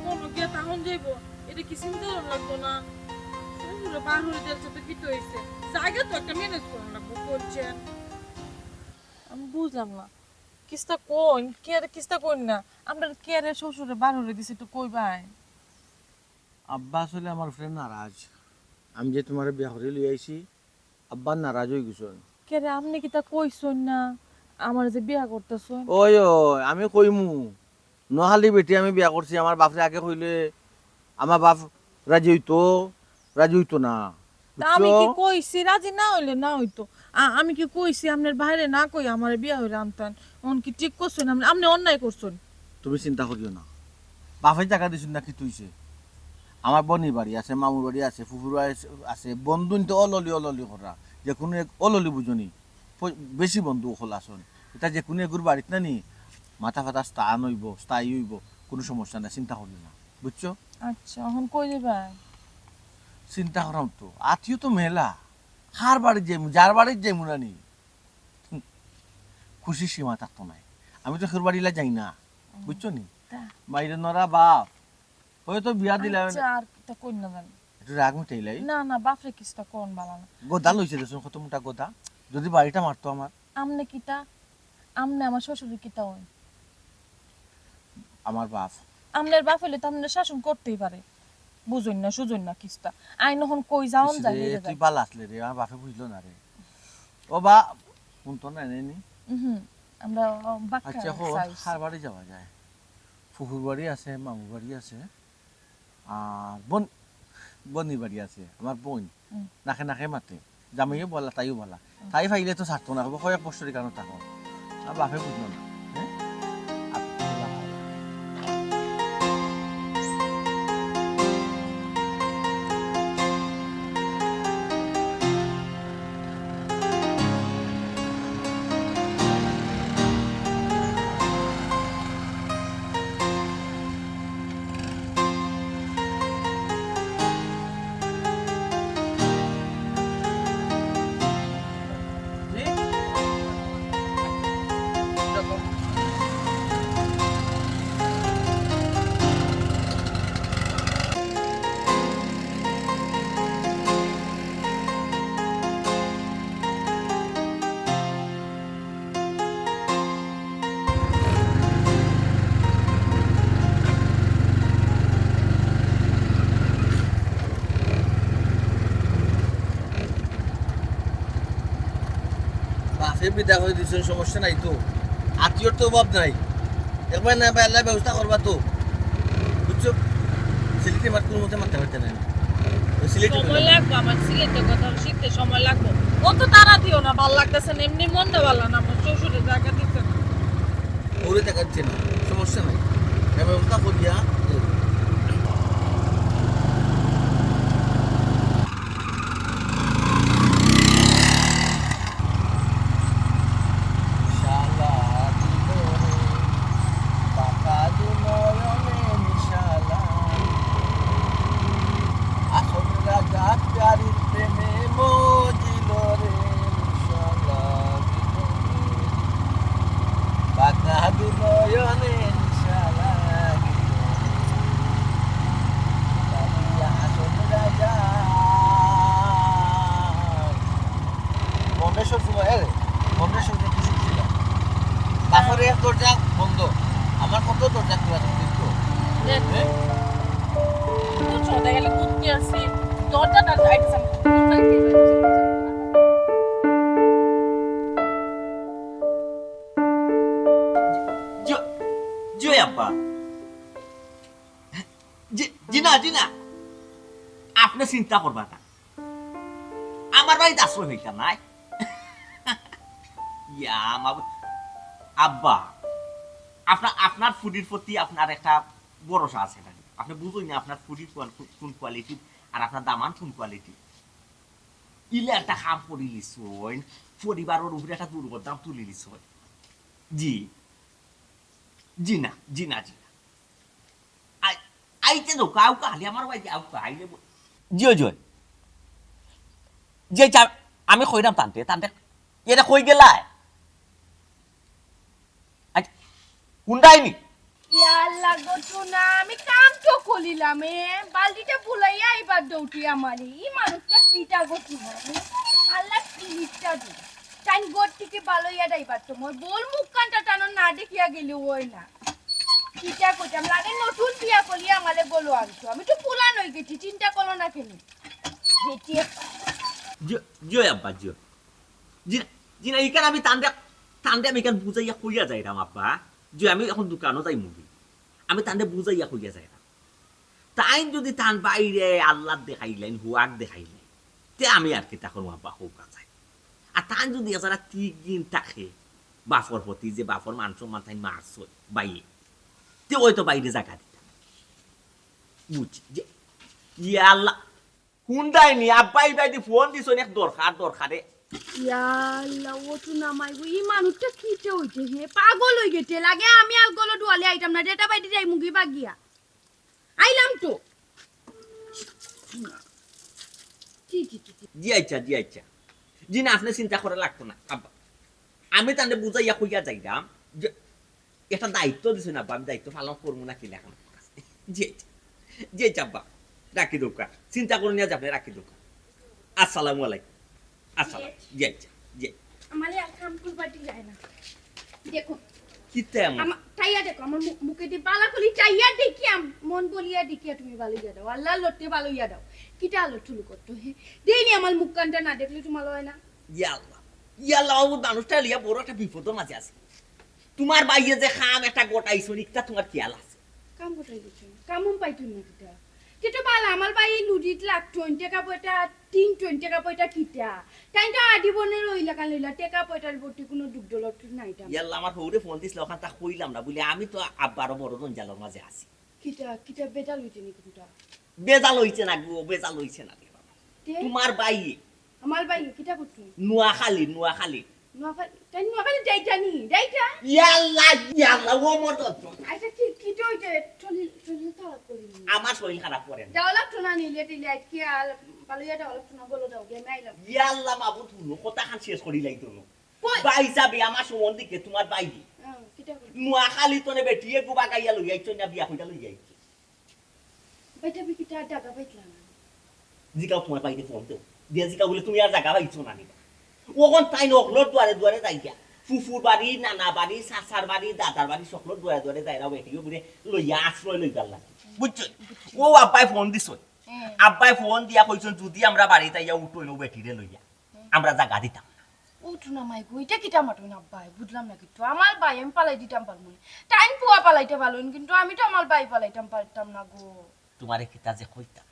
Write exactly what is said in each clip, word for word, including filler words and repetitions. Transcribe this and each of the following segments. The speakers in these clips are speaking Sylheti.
কোন গিয়া তখন যাইব, এটা কি চিন্তা করা লাগবো না? শ্বশুরে বার হয়ে যাচ্ছে তো কি তো হইছে, জায়গা তো একটা ম্যানেজ করা লাগবো, বলছেন। আমি বুঝলাম না, কিস্তা কইন, কে রে কিস্তা কইন না, আমরা কে রে শ্বশুরে বার হয়ে দিছে একটু কই ভাই? আব্বা আসলে আমার উপরে নারাজ। আমি যে তোমারে বিয়া করে লই আইছি, আব্বা নারাজ হয়ে গেছেন। কে রে, আপনি কিতা কইছেন না আমার যে বিয়া করতেছেন? ওই, ওই, আমি কইমু, নোহালি বেটি আমি বিয়া করছি, আমার বাপরে আগে কইলে আমার বাপ রাজি হইতো, রাজি হইতো না। তা আমি কি বুঝছো? কইছি রাজি না হইলে না হইতো? আ-, আমি কি কইছি আপনার বাইরে না কই আমার বিয়া হইলে আনতেন? অন কি ঠিক করছেন? আপনি, আপনি অন্যায় করছেন। তুমি চিন্তা করিও না, বাপে জায়গা দিছুন না, কি তুইছে? আমার বনি বাড়ি আছে, মামুর বাড়ি আছে, ফুফুর বাড়ি আছে, আছে, বন্ধুন তো অললি অললি করা, যে কোনো এক অললি বুঝনি, প-, বেশি বন্ধু অকল আছন। এটা যে কোনো এগুর বাড়িত না নি, মাথা ফাতা স্থান হইব, স্থায়ী হইব, কোনো সমস্যা নাই, চিন্তা করিও না, বুঝছো? আচ্ছা, এখন কই দিবা? চিন্তা করাম তো, আত্মীয় তো মেলা, কার বাড়িত যাইমু, যার বাড়িত যাইমু না নি। হুম, খুশি সীমা থাকতো নাই। আমি তো কেউর বাড়িলা যাই না, বুঝছো নি? তা। মাইরে নরা বাপ, হয়তো বিয়া দিলাম। আচ্ছা, আর কিতা কই না জানি। একটু রাগ মিটাইলাই। না, না, বাপরে কিস্তা কোন বালা না। গোদা লইছে দেখুন, কত মোটা গোদা। যদি বাড়িটা মারতো আমার। আমনে কিতা? আমনে আমার শ্বশুরে কিতা হইন? আমার বাপ। আমনের বাপ হইলে তো আমনের শাসন করতেই পারে। বুঝইন না, সুঝইন না কিস্তা। আইন এখন কই যাওন ইস রে, যায়, হেরে তুই যায়। বালা আসলে রে, আমার বাপে বুঝলো না রে। ও বা, শুনতো না, নেই নি? হুম, আমরা বাক্কা আচ্ছা, এখন সাইজ। কার বাড়ি যাওয়া যায়? ফুফুর বাড়ি আছে, মামুর বাড়ি আছে, আর বোন, বনি বাড়ি আছে, আমার বোন। হুম। নাকে নাকে মাতে, জামাইও বলা, তাইও বলা। হুম। তাই পাইলে তো ছাড়তো না, কবে কয়েক বছর এখানে থাকো। আর বাপে বুঝলো না, হ্যাঁ? আর বাপে বিদায় করে দিচ্ছেন, সমস্যা নাই তো, আত্মীয়র তো অভাব নাই। একবার না ভাই, আল্লাহ ব্যবস্থা করবা তো, বুঝছো? সিলেটি মাত কোনো মতে মারতে পারতে না। ওই সিলেটি সময় লাগবো আমার সিলেটের কথা শিখতে, সময় লাগবো। অত তাড়া দিও না, ভালো লাগতেছে না, এমনি মনটা ভালো না আমার শ্বশুরের জায়গা দিতে না। ওরে দেখাচ্ছে না, সমস্যা নাই, এ ব্যবস্থা করিয়া। মনে সব সময়, এ রে, মনে সব সময় খুশি খুশি লাগে। বাপের এক দরজা বন্ধ, আমার কত দরজা খোলা থাকে, দেখছো? দেখ, হ্যাঁ? কোন সময় দেখা গেল কুত্তি আছি, দরজাটা আইতেছে, আমি কোথায় গেলাম? জি, জি আব্বা। জি, জি না, জি না। আপনি চিন্তা করবা না। আমার বাড়িত আশ্রয় হইতা নাই। ইয়া, আমার আব্বা, আপনার, আপনার ফুডির প্রতি আপনার একটা ভরসা আছে না? আপনি বুঝইন না আপনার ফুডি কোন, কোন কোয়ালিটি আর আপনার দামান কোন কোয়ালিটি। ইলে একটা কাম করিলিছইন, পরিবারের উপরে একটা দুর্বদনাম তুলিলিছইন। জি, জি না, জি না, জি না। আই-, আইতে দাও, কাউকে হালি আমার বাড়িতে আউকা, আইলে ব-, জি অয়, জি অয়। জি, আচ্ছা, আমি কইরাম তানতে, তানতে, এটা কই গেলায়? আচ্ছা, হুন্ডাই নি? ইয়া আল্লাহ গো, তো না, আমি কাম তো করিলাম, এ বালতিটা বুলাইয়া আইবার দৌড়ি আমারে। ই মানুষটা কিতা গো, তো না, আল্লাহ কিলিকটা দে। তাই ঘর থেকে বালইয়া দাইবার তো মোর বউর মুখখানটা টানো না দেখিয়া গেলে হয় না। কিতা কইতাম, লাগে নতুন বিয়া করিয়া আমারে গলো আনছো। আমি তো পুরান হয়ে গেছি, চিন্তা করো না কেন? বেটি একটা। জিও, জিও আব্বা, জিও। জি না, জি না, ইখান আমি তানরে, তানরে আমি ইখান বুঝাইয়া কইয়া যাইরাম আব্বা। যে আমি এখন দোকানো যাইমুগি। আমি তানরে বুঝাইয়া কইয়া যাইরাম। তাইন যদি তান বাইরে আল্লাহ দেখাইলেন, হুয়াক দেখাইলেন, তে আমি আর কিতা করমু আব্বা, কউক্কা চাই। আর তান যদি এছাড়া তিন দিন থাকে, বাপর প্রতি যে বাপর মান সম্মান তাইন মারছইন, বাইয়ে, তে হয়তো বাইরে জাগা দিতাম। বুঝছি, যে, ইয়া আল্লাহ, হুনরায়নি, আব্বায় ইবায়দি ফোন দিছইন এক দরকার, দরকারে। ইয়া আল্লাহ, ও তো না মাই গো, ই মানুষটা কিতা হইছে হে? পাগল হয়ে গেছে। লাগে আমি আর গলো ডুয়ালে আইতাম না, যেটা বাইরে যাইমুগি বাগিয়া। আইলাম তো। জি, জি, জি, জি। জি আচ্ছা, জি আচ্ছা। জি না, আপনে চিন্তা করা লাগতো না, আব্বা। আমি তানরে বুঝাইয়া কইয়া যাইরাম যে একটা দায়িত্ব দিছইন আব্বা, আমি দায়িত্ব পালন করমু না কিলা এখন। জি আচ্ছা, জি আচ্ছা আব্বা, রাখি দেউক্কা, চিন্তা করো না যে আপনে রাখি দেউক্কা। আসসালামু আলাইকুম। আসসালাম। জি আচ্ছা, জি আচ্ছা। আমারে আর কাম করবার দিলায় না। দেখো। কিতা এমন? আমা-, চাইয়া দেখো, আমার মু-, মুখেদি বালা করি চাইয়া দেখিয়া, মন বলিয়া দেখিয়া তুমি বালইয়া দাও। আল্লাহর লগে বালইয়া দাও। কিতা আলো ঠুলু করতো, হে? দেইনি আমার মুখখানটা না দেখলে তোমার হয় না? ইয়া আল্লাহ, ইয়া আল্লাহ, ও মানুষটা লইয়া বড় একটা বিপদর মাঝে আছে। তোমার বাইয়ে যে কাম একটা গটাইছইন, ইকটা তোমার খেয়াল আছে? কাম গটাই দিছইন, কাম উম পাইতো না কিতা? কিতা বালা, আমার বাইয়ে লুডিত লাগতো, টেকা পয়সা তিন টন টেকা পয়সা কিতা? তাইন তো আদি বনে রইলা কান লইলা, টেকা পয়সার প্রতি কোনো দুখ দরদ নাই তো। ইয়াল্লা, আমার হউরে ফোন দিছিল, ওখান তা কইলাম না, বুলে আমি তো আব্বারও বড় জঞ্জালর মাঝে আছি। কিতা, কিতা বেজাল হইছে নি কিতা? বেজাল হইছে না গো, বেজাল হইছে না রে বাবা। তে? তোমার ভাই। আমার ভাই কিতা করছে? নোয়াখালী, নোয়াখালী। নোয়াখালী, তাই নোয়াখালী যাইতা নি? যাইতা? ইয়াল্লা, ইয়াল্লা, ও মর দত্ত। আচ্ছা, কি, কি তো হইছে? শরীর, শরীর খারাপ করি নি? আমার শরীর খারাপ করে না। যাওয়া লাগতো না নি, লেট ইলে আজকে আর বালুইয়া যাওয়া লাগতো না, বলো যাও, গেমে আইলাম। ইয়াল্লা, মাবুদ হুনো, কথা খান শেষ করি লাইতো না। কই? ভাই যাবে আমার সমন দিকে, তোমার ভাই। হ্যাঁ, কিতা করছে? নোয়াখালী তনে বেটিয়ে গুবা গাইয়া লই আইছো না, বিয়া কইরা লই আইছো। বেটা বিকিটা জাগা পাইতলা না। জিকাও তোমার ভাইরে ফোন দেও। দিয়া জিকাও বুলে তুমি আর জাগা পাইছো না নি বা। ওখান তাইন অকলর দুয়ারে দুয়ারে যাইয়া। ফুফুর বাড়ি, নানা বাড়ি, চাচার বাড়ি, দাদার বাড়ি, সকলর দুয়ারে দুয়ারে যাইরা বেটিও বুলে লইয়া আশ্রয় লইবার লাগে। বুঝছো? ও আব্বায় ফোন দিছইন। হ্যাঁ। আব্বায় ফোন দিয়া কইছইন, যদি আমরা বাড়িত আইয়া উঠইন ও বেটিরে লইয়া, আমরা জাগা দিতাম না। উঠো না মাই গো, ইটা কিতা মাতইন আব্বায়? বুঝলাম না কিচ্ছু। আমার ভাই আমি পালাই দিতাম পারমু না। তাইন পুয়া পালাইতে পারইন, কিন্তু আমি তো আমার ভাই পালাইতাম পারতাম না গো। তোমারে কিতা যে কইতাম।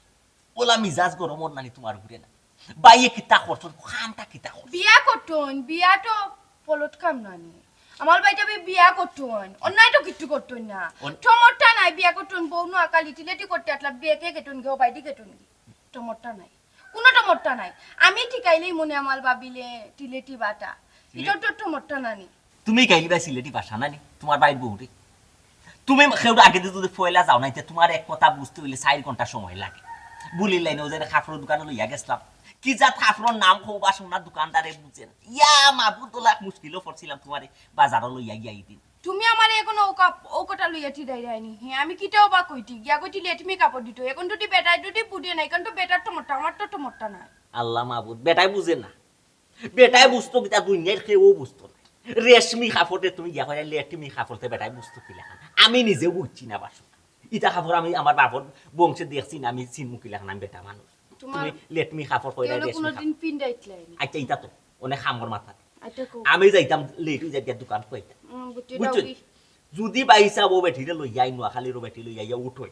ওলা মিজাজ গরম অর নানি তোমার ঘুরে না। ভাইয়ে কিতা করছইন, কামটা কিতা করছইন? বিয়া করতইন, বিয়া তো পলট কাম নানি। আমার ভাইটা বি-, বিয়া করতইন, অন্যায় তো কিচ্ছু করতইন না। অন- টমট্টা নাই, বিয়া করতইন, বউ নোয়াখালী তিলেটি করতে আটলা, বিয়া কে কেটুন গি, ও বাইদি কেটুন গি। টমট্টা নাই। কোনো টমট্টা নাই। আমি টিকাইলেই মনে আমার ভাবিলে তিলেটি বাটা। ইটা তো টমট্টা নানি। তুমি গাইলিবা সিলেটি ভাষা নানি? তোমার ভাইর বউরে। তুমি কেউ আগে দিয়ে যদি ফয়লা যাও না, ইতে তোমার এক কথা বুঝতে হইলে চার ঘন্টা সময় লাগে। বুলির লাইনে ওই যে কাপড়র দোকানো লইয়া গেছলাম। কি জাত কাপড়র নাম কও বা সোনার দোকানদারে বুঝে না। ইয়া মাবুদ, ওলা মুশকিলো পড়ছিলাম তোমারে বাজারো লইয়া গিয়া এই দিন। তুমি আমারে এখন ও কাপ-, ও কথা লইয়া টিরাইরায়নি। হে, আমি কিতাও বা কইতি, গিয়া কইতি লেটমি কাপড় দিত। এখন যদি বেটায় যদি বুঝে না, এখন তো বেটার টমট্টা, আমার তো টমট্টা নাই। আল্লাহ মাবুদ, বেটায় বুঝে না। বেটায় বুঝতো কিতা, দুনিয়ার কেউ বুঝতো না। রেশমি কাপড়ে তুমি গিয়া কইরা লেটমি কাপড়তে বেটায় বুঝতো কিলাখান? আমি নিজেও বুঝছি না বাসু। ইতা কাপড় আমি আমার বাপর বংশে দেখছি না, আমি চিনমু কিলাখান, আমি বেটা মানুষ। তোমার তুমি লেটমি কাপড় কইরা কেউ রেশমি কোনোদিন কাপড়। পিন্ডাইতলায়নি। আচ্ছা, ইতা তো অনেক কামর মাথা। আচ্ছা, কও। আমি যাইতাম লেট হয়ে যাই, দোকান কইতাম। উম, বুঝছি, বুঝছো? যাওগি। যদি বাইসা ও বেটিরে লইয়া আই, নোয়াখালীর ও বেটি লইয়া আইয়া উঠই,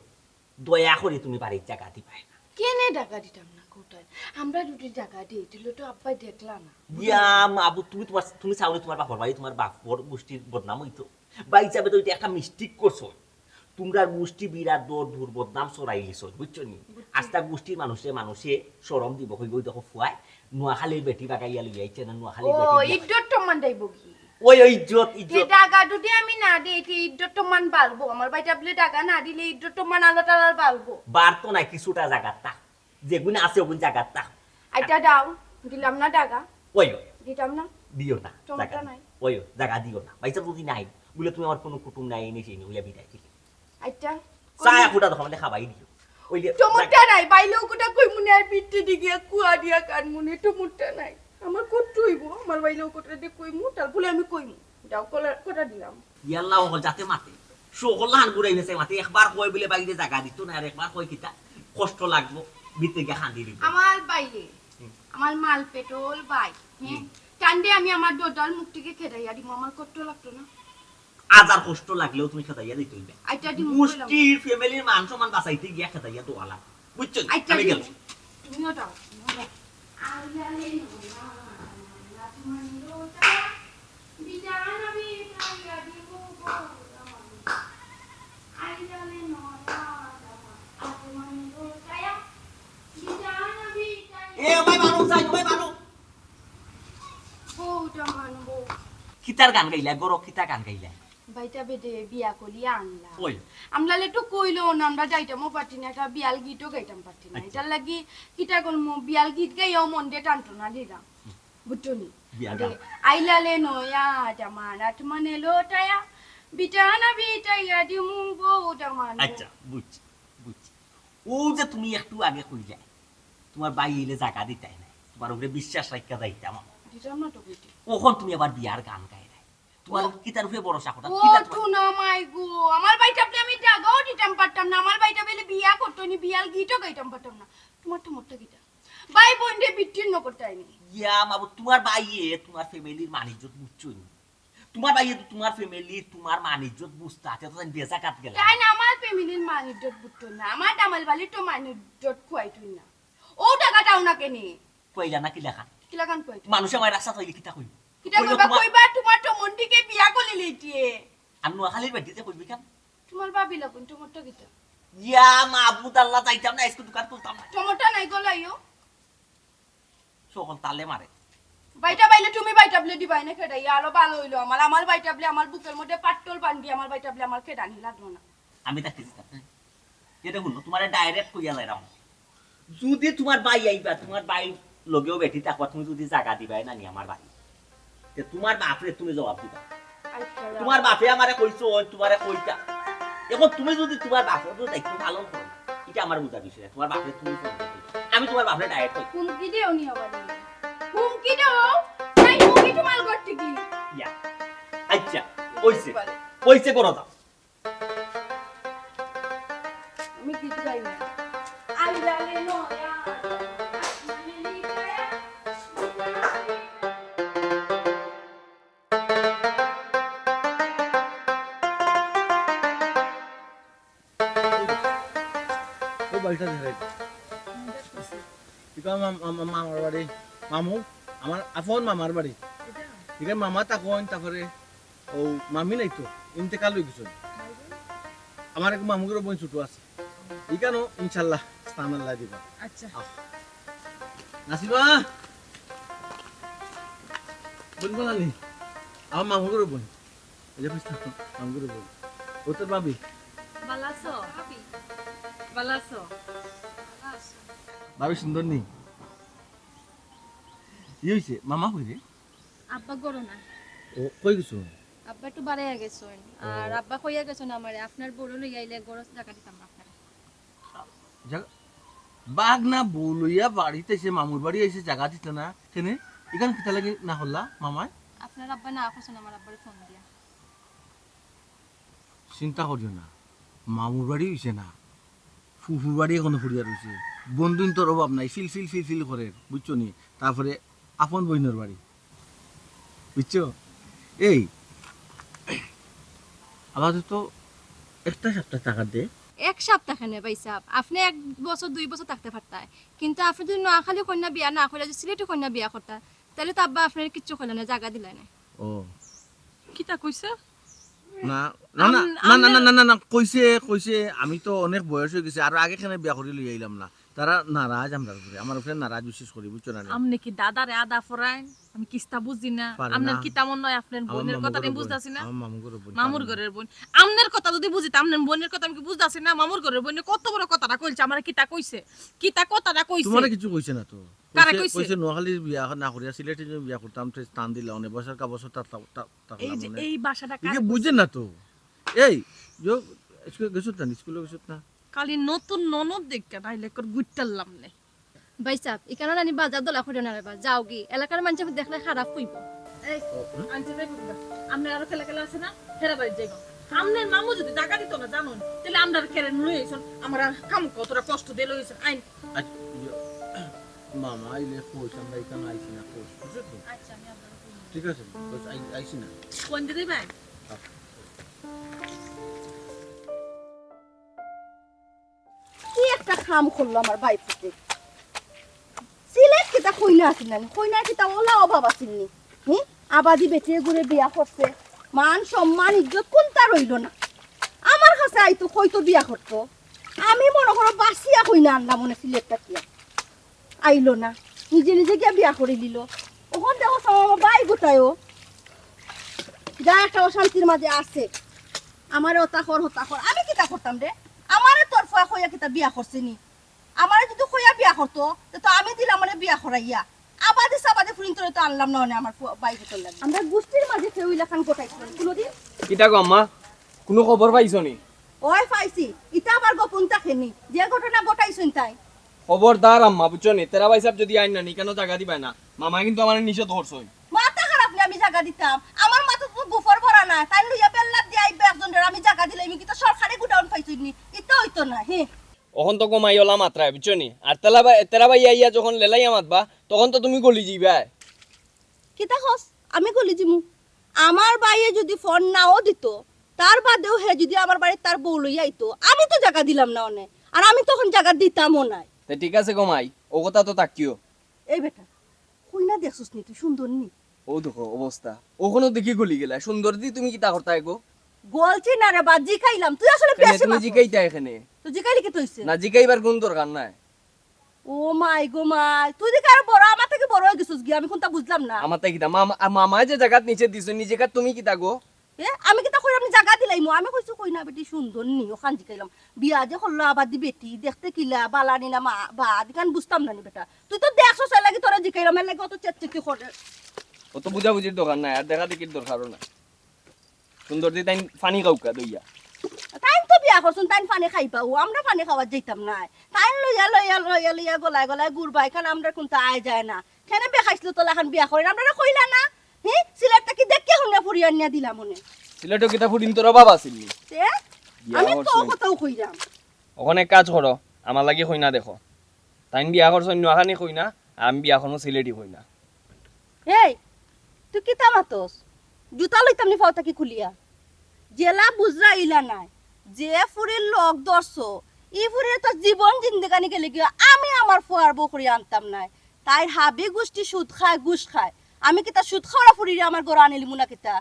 দয়া করি তুমি বাড়ির জাগা দিবায় না। কেনে জাগা দিতাম না কোথায়? আমরা যদি জাগা দিই, তাহলে তো আব্বাই দেখলা না। ইয়া মাবুদ, তুমি তোমার, তুমি চাও না তোমার বাপর বাড়ি, তোমার বাপর গোষ্ঠীর বদনাম হইতো। ভাই হিসাবে তো এটা একটা মিস্টেক করছো। তোমরা গোষ্ঠী বিরাট দর দূর বদনাম ছড়াইলিছো, বুঝছো নি? বুঝছি। আস্তা গোষ্ঠীর মানুষে, মানুষে শরম দিব, কইব, "ওই দেখো ফুয়ায় নোয়াখালীর বেটি বাগাইয়া লইয়া আইছে না, নোয়াখালীর ও, বেটি বিয়া-" ইজ্জত সম্মান যাইব কি? ওই, ওই ইজ্জত, তে ইজ্জত। জাগা যদি আমি না দেই, তে ইজ্জত সম্মান বাড়বো। আমার ভাইটা বলে জাগা না দিলে ইজ্জত সম্মান আলো টালার বাড়বো। বাড়তো না, কিছুটা জাগা তা। যেগুন আছে ওগুন জাগা তা। আইটা দাও, দিলাম না জাগা। ওই, ওই। দিতাম না। দিও না, সমস্যা জাগা নাই। ওই, ওই, জাগা দিও না। ভাই সাহেব যদি নাই, বলে তুমি আমার কোনো কুটুম নাই, এনে সেই নিয়ে বিদায় দিলে। আচ্ছা, চা এক ফুটা তো খাবাইলে খাবাই দিও। ওই যে টমোটা নাই, বাইলেও কোটা কইমু নে, আর বিট্টে দিকে কুয়া দিয়া কানমু নে, টমোটা নাই। আমার কত হইব, আমার বাইলেও কোটা দিয়ে কইমু, তারপরে আমি কইমু। যাও, কলা- কোটা দিলাম। ইয়াল্লা হকল যাতে মাতে। সকল লাহান ঘুরাই নেছে মাতে। একবার কয় বলে বাইরে জাগা দিত না, আর একবার কয় কিতা কষ্ট লাগবো, ভিতরে গিয়া খান্দি দিব। আমার বাইরে, হুম। আমার মাল পেটল বাই, হ্যাঁ? হুম। কান্দে আমি আমার দোদাল মুখ থেকে খেদাইয়া দিব, আমার কষ্ট লাগতো না। আজার কষ্ট লাগলেও তুমি খেদাইয়া দিতে হইবে। আইটা দিমু মুষ্টির ফ্যামিলির মান সম্মান বাঁচাইতে গিয়া খেদাইয়া দোয়ালা। বুঝছো? আইটা আমি দিমু। গেলাম। তুমিও দাও, তুমিও দাও। এ, ওবায় বারো, যাই, ওবায় বারো। বউটা মানবো। কিতার গান গাইলা, গরো কিতা গান গাইলা? বাইটা বেদে বিয়া করিয়া আনলা। ওই। আমলালে তো কইলো না, আমরা যাইতামও পারতি না, একটা বিয়াল গীতও গাইতাম পারতি না। আচ্ছা। এটার লাগি কিতা করমু, বিয়াল গীত গাইয়াও মন দিয়ে টানতো না দিলাম। বুঝছো নি? বিয়াল আরে, গান। আইলালে নয়া জামানাত মানে লোটায়া, বিটানা বিটাইয়া দিমু বউটা মানবো। আচ্ছা, বুঝছি, বুঝছি। ও যে তুমি একটু আগে কইলা, তোমার ভাই এলে জাগা দিতাই না, তোমার উপরে বিশ্বাস রাখিয়া যাইতাম আমি। দিতাম না তো বেটি। ওখন তুমি আবার বিয়ার গান গাইলায়। তোমার ও। কিতার উপরে ভরসা কথা? ও কিতার তোমার- টুনা মাই গো, আমার বাইটা বলে আমি জাগাও দিতাম পারতাম না, আমার বাইটা বলে বিয়া করতো নি, বিয়াল গীতও গাইতাম পারতাম না। তোমার তো মোটটা গীতা। ভাই বোন রে বিচ্ছিন্ন করতে আইনি। ইয়া মাবু, তোমার ভাইয়ে তোমার ফ্যামিলির মানিজ্জত বুঝছো নি? তোমার ভাইয়ে তো তোমার ফ্যামিলি, তোমার মানিজ্জত বুঝতা, তে তো জানি বেজাকাত গেলা। তাই না, আমার ফ্যামিলির মানিজ্জত বুঝতো না, আমার দামাল বালি তো মানিজ্জত খুয়াইতো না। ও টাকা দাও না কেনে? কইলা না কিলাখান? কিলাখান খুয়াইতো? মানুষ আমার রাস্তা তৈরি কিতা কইল? কিতা কইলো কইবা তোমার- কইবা, তোমার তো মন দিকে বিয়া করলে লেটিয়ে। আর নোয়াখালীর বাড়িতে কইবি কেন? তোমার ভাবি লাগুন, তোমার তো কিতা? ইয়া মাবুদ আল্লাহ, যাইতাম না, আজকে দোকান খুলতাম না। তোমারটা নাই গলাইও। সকল তালে মারে। বাইটা বাইলে তুমি বাইটা বলে দিবাই না খেদাই, আলো ভালো হইলো আমার, আমার বাইটা বলে আমার বুকের মধ্যে পাট্টল বান্ধি, আমার বাইটা বলে আমার খেদানি লাগলো না। আমি তাকে দিতাম। এটা হুনো, তোমার ডাইরেক্ট কইয়া যাইরাম। যদি তোমার ভাই আইবা, তোমার ভাই লগেও বেটি থাকবা, তুমি যদি জাগা দিবাই না নি আমার ভাই, তে তোমার বাপরে তুমি জবাব দিবা। আচ্ছা, তোমার বাপে আমারে কইছো, ওই তোমারে কইতা। এখন তুমি যদি তোমার বাপর দায়িত্ব পালন করো, এটা আমার বুঝা বিষয় না। তোমার বাপরে তুমি ফোন করো। আমি তোমার বাপরে ডাইরেক্ট কই। হুমকি দেও নি আবার। হুমকি দেও? তাই হুমকি তোমার ঘর থেকে। ইয়া। আচ্ছা, কইছে। কইছে করো দাও। আমি গীত গাই না। আইলালে নয়া। ও বাড়িটা দেখা যায়। এটা আমার মাম-, মাম-, মামার বাড়ি। মামু, আমার আপন মামার বাড়ি। এখানে মামা থাকইন, তারপরে ও মামি নাই তো, ইন্তেকাল হয়ে গেছে। আমার এক মামুগুর বোন ছোট আছে। এখানেও ইনশাল্লাহ স্থান আল্লাহ দিবা। আচ্ছা। আহ। নাসিমা! বোন বলানি? আমার মামুগুর বোন। এই যে বুঝতে মামুগুর বোন। ও তোর ভাবি? ভালো আছো? ভালো আছো? ভাবি সুন্দর নি? কি হইছে? মামা কই রে? আব্বা ঘরো না। ও কই গেছো? আব্বা একটু বাড়াইয়া গেছেন। আর আব্বা কইয়া গেছেন আমারে, আপনার বড় লইয়া আইলে ঘরো জাগা দিতাম না আপনারে। জাগা, বাঘ না বউ লইয়া বাড়িত আইছে, মামুর বাড়ি আইছে, জাগা দিতে না। কেনে? ইখান কিতা লাগি না করলা, মামায়? আপনার আব্বা না করছেন আমার আব্বারে ফোন দিয়া। চিন্তা করিও না, মামুর বাড়ি হইছে না, ফুফুর বাড়ি এখনো পড়িয়া রইছে। বন্ধুইন্তর অভাব নাই, ফিল ফিল ফিল ফিল করে, বুঝছো নি? তারপরে আপন বইনর বাড়ি, বুঝছো? এই, আপাতত একটা সপ্তাহ থাকা দে। এক সপ্তাহ কেনে ভাই সাহেব? আপনি এক বছর, দুই বছর থাকতে পারতায়, কিন্তু আপনি যদি নোয়াখালী কইন্যা বিয়া না করলে, যদি সিলেটি কইন্যা বিয়া করতা, তাহলে তো আব্বা আপনার কিচ্ছু করলে না, জাগা দিলে না। ও, কিতা কইছে? না, না, না, আম-, না, না, না, আমনে- না, না, না, কইছে, কইছে, আমি তো অনেক বয়স হয়ে গেছে, আর আগে কেনে বিয়া করি লই আইলাম না। তারা নারাজ আমরার উপরে, আমার উপরে নারাজ, বিশেষ করি, বুঝছো না? আমনে কি দাদারে আদা ফরাইন? আমি কিস্তা বুঝি না। পারে আমনের না। কিতা মন নয়, আপনার আমার বোনের মামু কথা আমি ঘরের বোন, বুঝতাছি না। আমার মামু ঘরের বোন, মামুর পারে না। ঘরের বোন। আমনের কথা যদি বুঝিতাম, আমনের বোনের কথা আমি কি বুঝতাছি না? মামুর ঘরের বোনে কত বড় কথাটা কইছে, আমার কিতা কইছে? কিতা কথাটা কইছে? তোমারে কিছু কইছে না তো। কারে কইছে, কইছে? কইছে নোয়াখালীর বিয়া না করিয়া সিলেটি যদি বিয়া করতাম, তো স্থান দিলা, অনেক বছর কা বছর থাকতাম, তা-, থাকলাম এই যে অনেক। এই ভাষাটা ইকে কারে বুঝে কইছে? না তো। এই, যে, স্কুলে গেছত না, স্কুলে গেছত না? খালি নতুন ননদ দেখা নাইলে কর গুট্টার লাম নেই। ভাইসাব, ইখানো নানি বাজার দলা করিও না রে বা, যাওগি, এলাকার মানষে দেখলে খারাপ কইবো। এই, আনতে যাইবো না। আমরা আরো কেলা কেলা আছে না, হেরা বাড়ি যাইবো। আমনের মামু যদি জাগা দিত না জানো, তাহলে আমরা কেরে লই আইছন, আমার আর কাম কতটা কষ্ট দিয়ে লই আইছন। আইন। আচ্ছা, ইয়ে, মামা আইলে কইস, আমরা ইখানো আইছি না কইস, বুঝছো তো? আচ্ছা, আমি আপনার ঠিক আছে, বস, আই-, আইছি না। কোন দিদি ভাই? কি একটা কাম করলো আমার ভাইপুতে। সিলেট কিতা কইনা আছিল না, কইনা কিতা ওলা অভাব আছিল নি? হুম? আবাদি বেটিয়ে গুরে বিয়া করছে, মান সম্মান ইজ্জত কোনটা রইল না। আমার কাছে আইতো কইতো বিয়া করতো, আমি মনে করো বাসিয়া কইনা আনলাম মনে সিলেট থাকিয়া। আইলো না, নিজে নিজে গিয়া বিয়া করি দিল। ওখান দেখো সব আমার ভাই গোটায়ও যা একটা অশান্তির মাঝে আছে। আমারে ওতা কর, হতা কর, আমি কিতা করতাম রে? আমারে তোর ফুয়া কইয়া কিতা বিয়া করছে নি? আমারে যদি কইয়া বিয়া করতো, তে তো আমি দিলাম মানে বিয়া করাইয়া। আবাদি সাবাদি ফুরিন তোরে তো আনলাম না, মানে আমার ফুয়া ভাই গোটার লাগে। আমরা গোষ্ঠীর মাঝে কেউ ইলাখান গোটাইছিল কোনোদিন। কিতা গো আম্মা, কোনো খবর পাইছো নি? ওই পাইছি, ইটা আবার গোপন থাকে নি, যে ঘটনা গোটাইছইন তাই। খবরদার আম্মা, বুঝছো নি? তেরা ভাইসাব যদি আইন না নি, কেন জাগা দিবায় না? মামায় কিন্তু আমারে নিষেধ করছইন। মাথা খারাপ নি, আমি জাগা দিতাম? আমার মাথা তো গুফর ভরা না, তাই লইয়া বেল্লাত দিয়া আইবে একজন, আমি জাগা দিলে আমি কিন্তু সরকারি গুডাউন পাইছইন নি, ইটা হইতো না, হে। অখন তো কমাই ওলা মাত্রায়, বুঝছো নি? আর তেলা ভাই, তেরা ভাই আইয়া যখন লেলাইয়া মাতবা, তখন তো তুমি গলি যাইবায়। কিতা কস? আমি গলি জিমু? আমার ভাইয়ে যদি ফোন নাও দিত, তার বাদেও হে যদি আমার বাড়িত তার বউ লইয়া আইতো, আমি তো জাগা দিলাম না অনে, আর আমি তখন জাগা দিতামও নাই। তে ঠিক আছে গো মাই, ও কথা তো থাকিও। এই বেটা, কইনা দেখছস নি তুই সুন্দর নি? ও দেখো অবস্থা, ওখানো দেখি গলি গেলা। সুন্দর দি তুমি কিতা করতায় গো? গলছি না রে বা, জিকাইলাম। তুই আসলে কেনে বেশি তুমি মাতস। জিকাইতা এখানে? তো জিকাইলে কিতা অইছে? না, জিকাইবার কোন দরকার নাই। ও মাই গো মাই, তুই দেখি আরো বড়, আমার থাকি বড় হয়ে গেছিস গিয়া, আমি কোনটা বুঝলাম না। আমার তাই কিতা? মামা, আ, মামায় যে জাগাত নিষেধ দিছে, নিজে কার তুমি কিতা গো? এ, আমি কিতা কইরাম নি জাগা দিলাইমু? আমি কইছি কইনা বেটি সুন্দর নি, ওখান জিকাইলাম। বিয়া যে করলো আবাদি বেটি, দেখতে কিলা, বালা নিলা মা, বা, আদিকান বুঝতাম না নি বেটা। তুই তো দেখছস, এর লাগি তোরে জিকাইলাম, এর লাগি অত চেকচেকি করে। অত বুঝাবুঝির দরকার নাই, আর দেখা দেখির দরকারও নাই। সুন্দর দি তাইন পানি খাউক্কা দইয়া। তাইন তো বিয়া করছইন, তাইন পানি খাইবা, ও আমরা পানি খাওয়াত যাইতাম নায়। তাইন লইয়া, লইয়া, লইয়া, লইয়া গলায় গলায় ঘুরবা, এখান আমরা কোনটা আয় যায় না। কেনে বেখাইছিল তোলা খান বিয়া করেন, আমরা কইলা না? হি, সিলেট থাকি দেখিয়া হুনিয়া ফুরি আনিয়া দিলাম মনে। সিলেটো কিতা ফুরিন তোরা বাবা ছিলি? তে? বিয়া আমি তো করছইন। কথাও কইলাম। ওখানে এক কাজ করো, আমার লাগি কইনা দেখো। তাইন বিয়া করছইন নোয়াখানি কইনা, আর আমি বিয়া করমু সিলেটি কইনা। এই, তুই কিতা মাতস? জুতা লইতাম নি পাও থাকি খুলিয়া। যেলা বুঝরা ইলা নায়। যে ফুরির লগ ধরছো, ই ফুরিরে তো জীবন জিন্দেগানি গেলে গিয়া আমি আমার ফুয়ার বউ করিয়া আনতাম নায়। তাইর হাবি গুষ্টি সুদ খায়, ঘুষ খায়। আমি কিতা সুদ খাওরা ফুরিরে আমার ঘরো আনিলিমু না কিতা?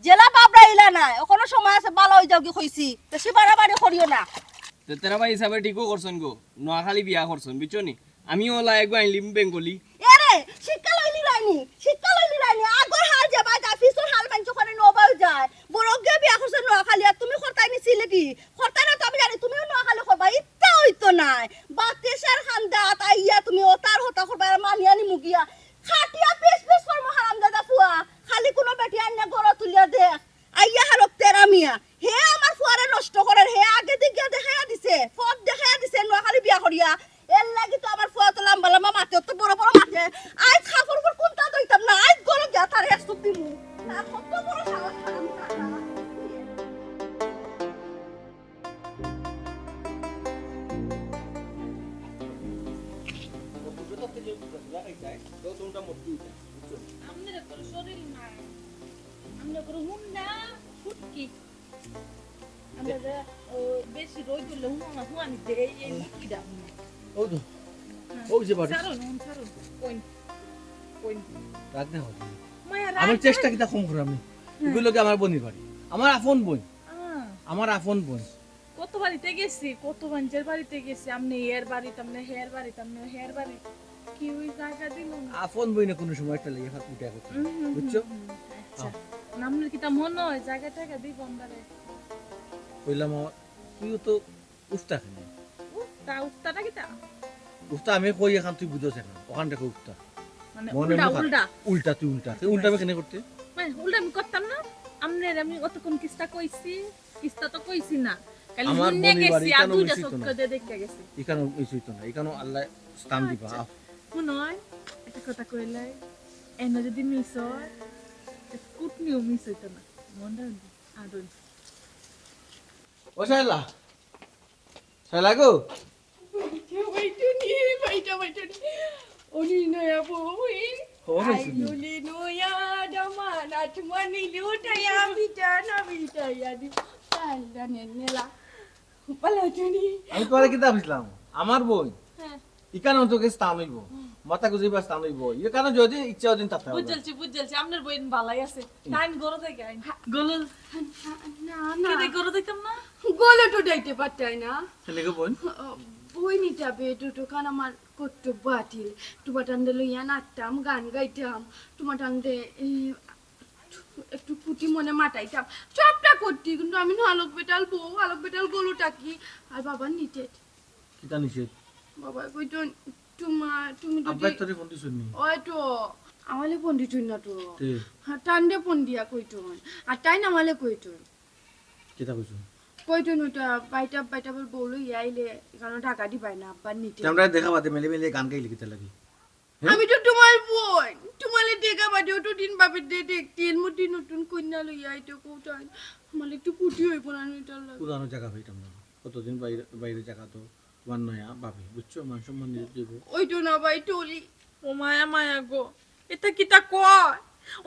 যেলা বাবরা ইলা নায়, অখনো সময় আছে, বালা অই যাওগি কইছি। বেশি বাড়াবাড়ি করিও না। তে তেরা ভাই হিসাবে ঠিকও করছইন গো, নোয়াখালী বিয়া করছইন, বুঝছো নি? আমিও অলা এগু আইলিমু বেঙ্গলি। এরে, শিক্ষা লইলি রাইনি, শিক্ষা লইলি রাইনি। আগর হাল যে বায় যায়, পিছর হাল মানছে ওখানে নবাও যায়। বড় গিয়া বিয়া করছে নোয়াখালী, আর তুমি করতায় নি সিলেটি। করতায় না তো আমি জানি, তুমিও নোয়াখালী করবা, ইতা অইতো নায়। বাতিশার খান্দাত আইয়া তুমি ওতার হতা করবা, আর মানিয়া নিমু গিয়া। খাটিয়া পিস পিস করমু হারামজাদা ফুয়া। খালি কুনু বেটি আনিয়া ঘরো তুলিয়া দেখ। আইয়া হারক তেরা মিয়া। হে আমার ফুয়ারে নষ্ট করের, হে আগে দি গিয়া দেখাইয়া দিছে, পথ দেখাইয়া দিছে, নোয়াখালী বিয়া করিয়া। এর লাগি তো আমার ফুয়া তো লাম্বা লাম্বা মাতে, অত বড় বড় মাতে। আইজ কাপড় উপর কুনটা ধইতাম না, আইজ ঘরো গিয়া তার এক চুপ দিমু। তার কত বড় সাহস, হারামজাদা। আপনার তো শরীর নাই। আমরা করে হুম না, ফুটকি। আমরা যে, ও, বেশি রোদ হলে হুম না, হুম আমি দে, এই, এই মুটকিটা হুম। ও তো, হ্যাঁ। ওই যে বাড়ি। ছাড়ো না, ছাড়ো। Coin, coin. রাগ না হয়। মায়া, রাগ আমি না। চেষ্টা কিতা কম করি আমি। হ্যাঁ। এগুলো কি আমার বোনই বাড়ি? আমার আপন বোন। আহ। আমার আপন বোন। কত বাড়িতে গেছি, কত মানুষের বাড়িতে গেছি, আমনে এর বাড়ি, তামনে হের বাড়ি, তামনে হের বাড়ি, কেউই জায়গা দিল না। আপন বইনে কোনো সময় একটা লেগে ফাঁক উঠে করতে উম, হুম, বুঝছো? হুম, হুম, আচ্ছা। হ্যাঁ। নামলে কিতা মনে হয় জায়গা টায়গা দিব আমরারে? কইলাম, আমার, তুইও তো উফতা কেনে? উফতা, উফতাটা কিতা? উফতা আমি কই এখন তুই বুঝোস এখন, ওখান থেকে উফতা। মানে মনে উল্টা, মনে উল্টা। উল্টা তুই উল্টা। তুই উল্টা আমি কেনে করতে? মানে উল্টা আমি করতাম না। আমনে আমি অতক্ষণ কিস্তা কইছি, কিস্তা তো কইছি না। কালি আমার হুন্নে বোনের বাড়ি গেছি, আর কেন দুইটা মিস হইতো চক্কর না? দিয়ে দেখে গেছি। এখানেও মিস হইতো না, এখানেও আল্লাহ স্থান দিবা। আচ্ছা, আহ। মনে হয় একটা কথা কইলাই, এনে যদি মিস হয়, কুটনিও মিস হইতো না। মনটা আদর। ও শায়লা, শায়লা গো। বাইটা, বাইটা নি, বাইটা, বাইটা নি। ওনি নয়া বউ, খবর পাইছি নি? আইলো নি নয়া দামান, আত্মা নিলে উঠাইয়া, বিটা না বিটাইয়া দি। তাইলা নে নেলা। ভালো আছো নি? আমি তোমারে কিতা কইছিলাম? আমার বই। হ্যাঁ। ইকানো তোকে স্থান হইব। মাথা গুজিবার স্থান হইব। ইকানো যদি ইচ্ছা ওদিন তাতে হবে। বুঝলছি, বুঝলছি। আপনার বই ভালাই আছে। তাই গরো থেকে আইন। গলো। না, না। কেনে গরো দেখতাম না? গলো তো যাইতে পারতাই না। কেনে গো বোন? আহ, বই নিতে হবে, দুটো কান আমার করতে বাতিল। তোমার টান্দে লইয়া নাচতাম, গান গাইতাম। তোমার টান্দে, এ, একটু কুটি মনে মাতাইতাম। সবটা করতি, কিন্তু আমি না আলোক বেটাল বউ, আলোক বেটাল গলো টাকি। আর বাবা নিতে। কিতা নিষেধ? বাবা কইতো, "তোমার, তুমি যদি" আব্বাই তোরে ফোন দিছইন নি? ওই তো, আমালে ফোন দিছইন না তো। তে? হ্যাঁ, টান্দে ফোন দিয়া কইতো। আর তাই না আমালে কইতো। কিতা কইছো? কইতো না ওটা, বাইটা, বাইটা বল বউ লইয়া আইলে, এখানে টাকা দিবাই না, আব্বার নিতে। তে আমরা দেখা বাদে মেলে মেলে গান গাইলে কিতা লাগে? হ্যাঁ? আমি তো তোমার বোন, তোমালে দেখা বাদে অতদিন বাপের দিয়ে দেখতে, এর মধ্যে নতুন কন্যা লইয়া আইতে কোথায়? আমার একটু ফুটি হইব না, এটার লাগে। পুরানো জায়গা পাইতাম না। কতদিন বাইরে, বাইরে জায়গা তো তোমার নয়া ভাবি, বুঝছো? মান সম্মান নিজে দিব। ওই তো না ভাই, টলি। ও মায়া, মায়া গো, এটা কিতা কয়?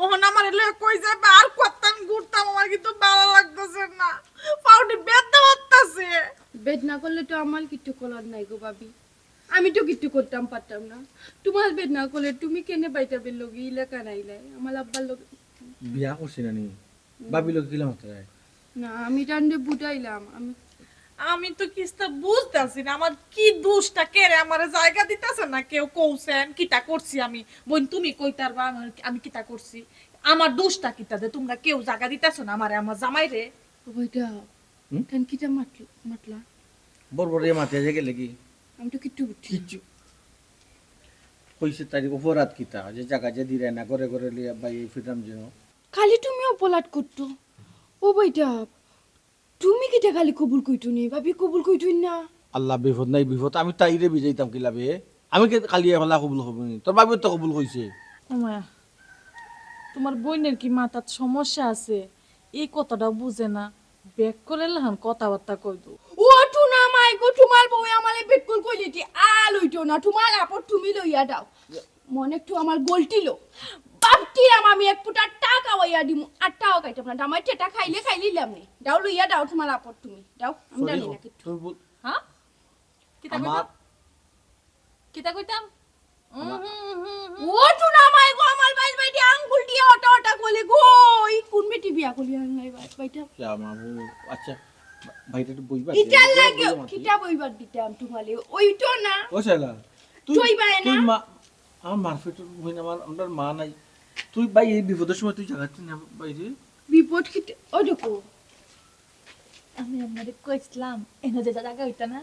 ওহন আমার এলে কই যাবে? আর কত্তান ঘুরতাম, আমার কিন্তু ভালো লাগতেছে না। পাউডি বেদনা হত্তাছে। বেদনা করলে তো আমার কিচ্ছু করার নাই গো ভাবি। আমি তো কিচ্ছু করতাম পারতাম না। তোমার বেদনা করলে তুমি কেনে বাইটা বের লগে ইলাকা নাইলাই? আমার আব্বার লগে বিয়া করছি না নি? ভাবি লগে কিলা মাত্রায়? না, আমি টান্দে বুঝাইলাম। আমি আমি তো কিস্তা বুঝতাছি না, আমার কি দোষটা? কে রে আমারে জায়গা দিতাছে না? কেউ কৌছেন কিতা করছি আমি? বোন, তুমি কইতার বা আমার, আমি কিতা করছি? আমার দোষটা কিতা যে তোমরা কেউ জায়গা দিতাছো না আমারে, আমার জামাই রে? ও ভাইটা, হুম? কেন কিতা মাতল-, মাতলা? বড় বড় ইয়ে মাতে যে গেলে কি? আমি তো কিচ্ছু বুঝছি না। কিচ্ছু। কইছে তার অপরাধ কিতা? যে জায়গা যে দিরায় না, ঘরে ঘরে লিয়া বাইয়ে ফিরলাম যেন। খালি তুমি অপরাধ করতো। ও ভাইটা, তুমি কিতা খালি কবুল কইতো নি? ভাবি কবুল কইতো না? আল্লাহ, বিপদ নাই বিপদ, আমি তাইরে বুঝাইতাম কিলা বে? আমি কে খালি একলা কবুল কইব নি? তোর ভাবিও তো কবুল কইছে। ও মায়া, তোমার বইনের কি মাথাত সমস্যা আছে? এই কথাটা বুঝে না, বেক্কলের লাখান কথাবার্তা কইতো। ও টুনা মাই গো, তোমার বউ আমারে বেক্কল কইলে কি আল হইতো না? তোমার আপদ তুমি লইয়া দাও। মনে একটু আমার গলতিলো। বাপটিরাম আমি এক ফুটা টা খাওয়াইয়া দিমু, আর টাও খাইতাম না। দামাই টেটা খাইলে খাইলিলাম নি। দাও লইয়া দাও তোমার আপদ তুমি। দাও, আমি জানি না কিচ্ছু। হ্যাঁ? কিতা কইতাম? কিতা কইতাম? ও টুনা মাই গো, আমার বাইর বাইরে আঙ্গুল দিয়া ওটা ওটা কইলে গো, এই কোন বেটি বিয়া করলি আঙ্গাই বাইটা? আচ্ছা, বাইটা একটু বইবা। ইটার লাগে কিতা বইবার দিতাম তোমারে? ওই তো না। ও শালা, তুই, তুই বাইরে তুই না? মা, আমার মারফেট হইন, আমার, আমার মা নাই। তুই ভাই এই বিপদের সময় তুই জাগাতে না বাইরে। বিপদ কি? ও দেখো, আমি আপনারে কইছিলাম, এনে যে জায়গা হইতা না,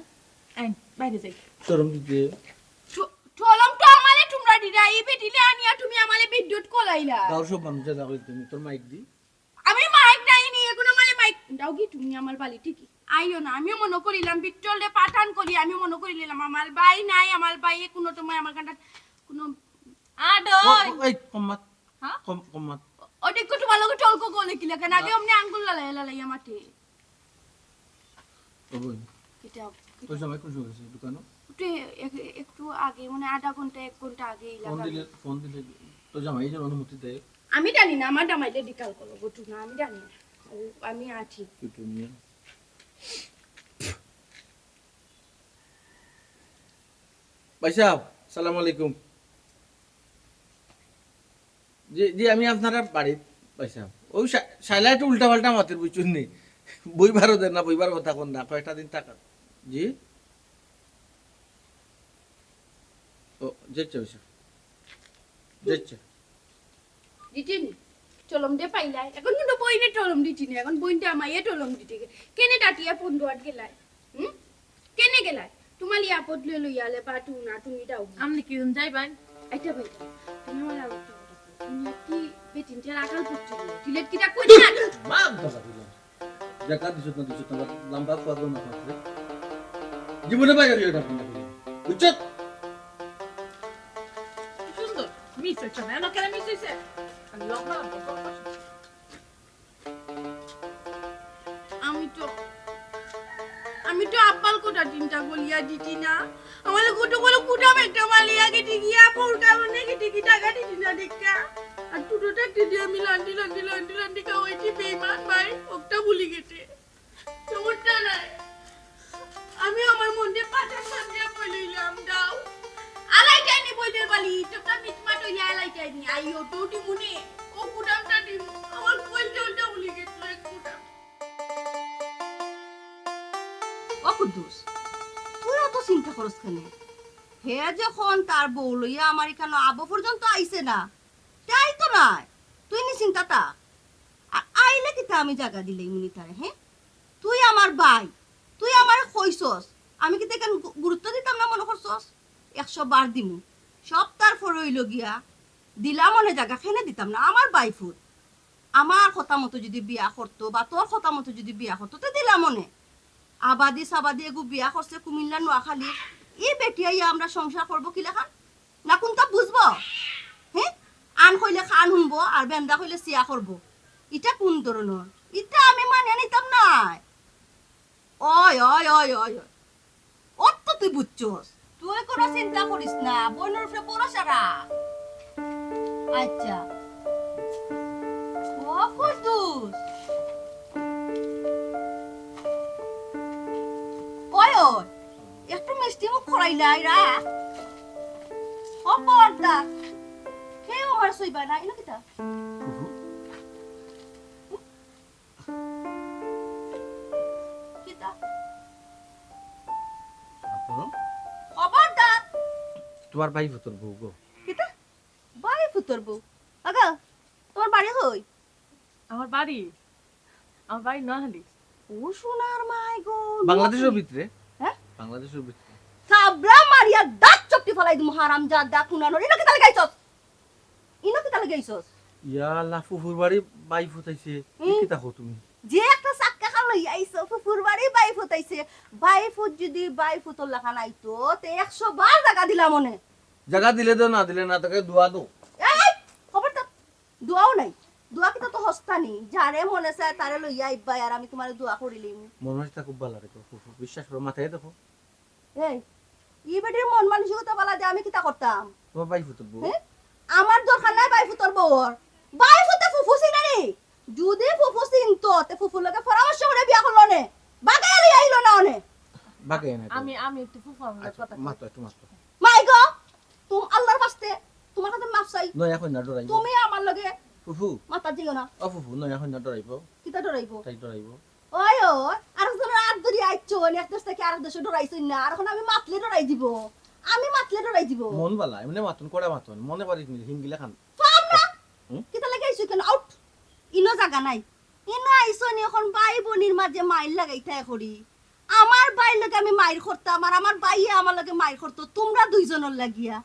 আইন, বাইরে যাই। শরম দিতে। চ-, চলম তো আমারে তোমরা দিরা, এই বেটিলে আনিয়া তুমি আমারে বিদ্যুৎ কলাইলা। গাঁওর সব মানুষ জায়গা হইতে তুমি, তোর মাইক দি। আমি মাইক নাই নি, এখন আমারে মাইক দাও কি তুমি আমার বালি ঠিকই? আইও না, আমিও মনে করিলাম বিট্টল রে পাঠান করি, আমি মনে করিলাম আমার ভাই নাই, আমার ভাই কোনো সময় আমার কাছে কোনো আডই। ও, ও, এই, কম মাত। হ্যাঁ? কম, কম মাত। ওটা একটু তোমার লগে তর্ক করলে কি লাগে? আগে অমনি আঙ্গুল লালাই লালাই আমাতে। ও বই। কিতা? ওই সময় কোন সময় গেছে দোকানো? ওটা এক-, একটু আগে, মানে আধা ঘন্টা, এক ঘন্টা আগে ফোন এলাকা। দিলে, ফোন দিলে তো জামাই যেন অনুমতি দেয়। আমি জানি না, আমার জামাইলে বিকাল করো, বুঝছো না, আমি জানি না। ও, আমি আছি। একটু নিয়ে। ভাই সাহেব, সালাম আলাইকুম। জি, জি, আমি আপনারা বাড়িত, ভাই সাহেব। ওই শা-, শাইলা একটু উল্টা পাল্টা মাতের, বুঝছইন নি? বইবারও দেন না, বইবার কথা কন না, কয়েকটা দিন থাকা। জি? ও, জি, আচ্ছা, ভাই সাহেব। জি, আচ্ছা। দিতিনি, চলম দে পাইলাই। এখন কিন্তু বইনে চলম দিতিনি, এখন বইনটা আমাইয়ে চলম দিতে গে-, কেনে ডাটিয়া ফোন দোয়াত গেলাই? হুম? কেনে গেলাই? তোমার ইয়া পদলে লইয়ালে বা তু না, তুমি দাও। আপনি কি যাইবেন? আচ্ছা ভাই, তুমি আমার আগে একটা কথা কও। তুমি কি বেটিনটার আকাল পড়ছিল? তিলেট কিটা কই না? মা কথা কইলাম। জাগা দিছত না দিছত না, লম্বা কথা না মাতরে। জীবনে বাইরে হইও না, বুঝছত? সুন্দর। মিস হইছে না, এনো কেন মিস হইছে? আমি লম্বা লম্বা কথা। আমি তো আমি তো আব্বার কথা চিন্তা করিয়া দিতি না। আমার কত বড় কুটা বেটা মালিয়া গেছি গিয়া, বোর কারণে গেছি কি টাকা দিতি না দেখা। আর দুটো থাকতে দিয়ে আমি লান্ডি লান্ডি লান্ডি লান্ডি খাওয়াইছি বেইমান ভাই, ওটা ভুলি গেছে। সমস্যা নাই, আমি আমার মনকে পাঠার সামনে বলিলাম দাও। আলাই যায়নি বইদের বালি, তোমরা মিটমাট হইয়া আলাই যায়নি। আই ও তো দিমুনে, ও গুদামটা দিমু। আমার কইতে ওটা ভুলি গেছিল এক গুদাম। ও কুদ্দুস, তুই অত চিন্তা করস কেনে? হে যখন তার বউ লইয়া আমার ইখানো আবো পর্যন্ত আইছে না, তাই তো নাই, তুই নি চিন্তা তা। আর আইলে কিতা আমি জাগা দিলেই মুনি তারে, হে? তুই আমার ভাই, তুই আমারে কইছস, আমি কিতা ইখান গু-, গুরুত্ব দিতাম না মনে করছস? একশো বার দিমু, সব তার পরে অইলো গিয়া, দিলাম অনে জাগা, কেনে দিতাম না, আমার ভাইফুত। আমার কথা মতো যদি বিয়া করতো বা তোর কথা মতো যদি বিয়া করতো, তে দিলাম অনে। আবাদি সাবাদি এগু বিয়া করছে কুমিল্লা নোয়াখালী, ই বেটি আইয়া আমরা সংসার করবো কিলাখান? না কুনতা বুঝবো? হে? আন কইলে কান হুনবো আর বেন্দা কইলে চিয়া করবো। ইটা কুন ধরনর? ইটা আমি মানিয়া নিতাম নায়। ওই, ওই, ওই, ওই, ওই। অত তুই বুঝছস? তুই কোনো চিন্তা করিস না, বইনর উপরে ভরসা রাখ। আচ্ছা। ও কুদ্দুস। ওই, ওই, একটু মিষ্টি মুখ করাইলাই রা। খবরদার। কেউ আমার সইবা না, ইনো কিতা? কিতা? তারপর খবরদার। তোমার ভাইফুতর বউ গো। কিতা? ভাইফুতর বউ। আগা, তোমার বাড়ি কই? আমার বাড়ি, আমার বাড়ি নোয়াখালী। ও সোনার মাই গো। বাংলাদেশর ভিতরে? হ্যাঁ? বাংলাদেশর ভিতরে। থাবড়া মারিয়া দাঁত চপটি ফালাই দিমু, হারামজাদা কুনানর। ইনো কিতা লাগাইছস? ইনো কিতা লাগাইছস? ইয়া আল্লাহ, ফুফুর বাড়ি ভাইফুত আইছে। হুম। কিতা কও তুমি? যে একটা চাক্কা খান লই আইছো, ফুফুর বাড়ি ভাইফুত আইছে। ভাইফুত যদি ভাইফুতর লাখান আইতো, তে একশো বার জাগা দিলাম অনে। জাগা দিলে দেও, না দিলে না, তাকে দোয়া দেও। এই, খবরদার, দোয়াও নাই। দোয়া কিতা তো হস্তানি, যারে মনে চায় তারে লইয়া আইবা, আর আমি তোমারে দোয়া করিলিম। মন মানসিকতা খুব ভালো রেখো ফুফু, বিশ্বাস করো, মাথায় দেখো। এই, ই বেটির মন মানসিকতা বালা দে আমি কিতা করতাম? তোমার ভাইফুতর বউ। হ্যাঁ? আমার দরকার নাই ভাইফুতর বউর। ভাইফুতে ফুফু চিনে নি? যদি ফুফু চিনতো, তে ফুফুর লগে পরামর্শ করে বিয়া করলো নে। বাগাই আলি আইলো না অনে। বাগাই না। আমি আমি একটু ফুফু আমার আচ্ছা, কথা কই। মাতো একটু মাতো। মাই গো, তুমি আল্লাহর বাস্তে, তোমার কাছে মাফ চাই। নয়া কইনা ডরাইবো। তুমি আমার লগে ফুফু, মাতা দিও না। ও ফুফু, নয়া কইনা ডরাইবো। কিতা ডরাইবো? তাই ডরাইবো। ওই ও, আর একজনের আত ধরি আইছো, এক দেশ থেকে আরেক দেশে ডরাইছো না। আর এখন আমি মাতলে ডরাই দিব। আমি মাতলে ডরাই দিব। মন বালা, এমনি মাতন, কড়া মাতন, মনে পারি নি, হিঙ্গিলা খান। পাম না। হুম? কিতা লাগি আইছো কেন? আউট। ইনো জাগা নাই। ইনো আইছো নি এখন ভাই বনির মাঝে মাইর লাগাইতায় করি। আমার ভাইর লগে আমি মাইর করতাম, আর আমার ভাইয়ে আমার লগে মাইর করতো, তোমরা দুইজনর লাগিয়া।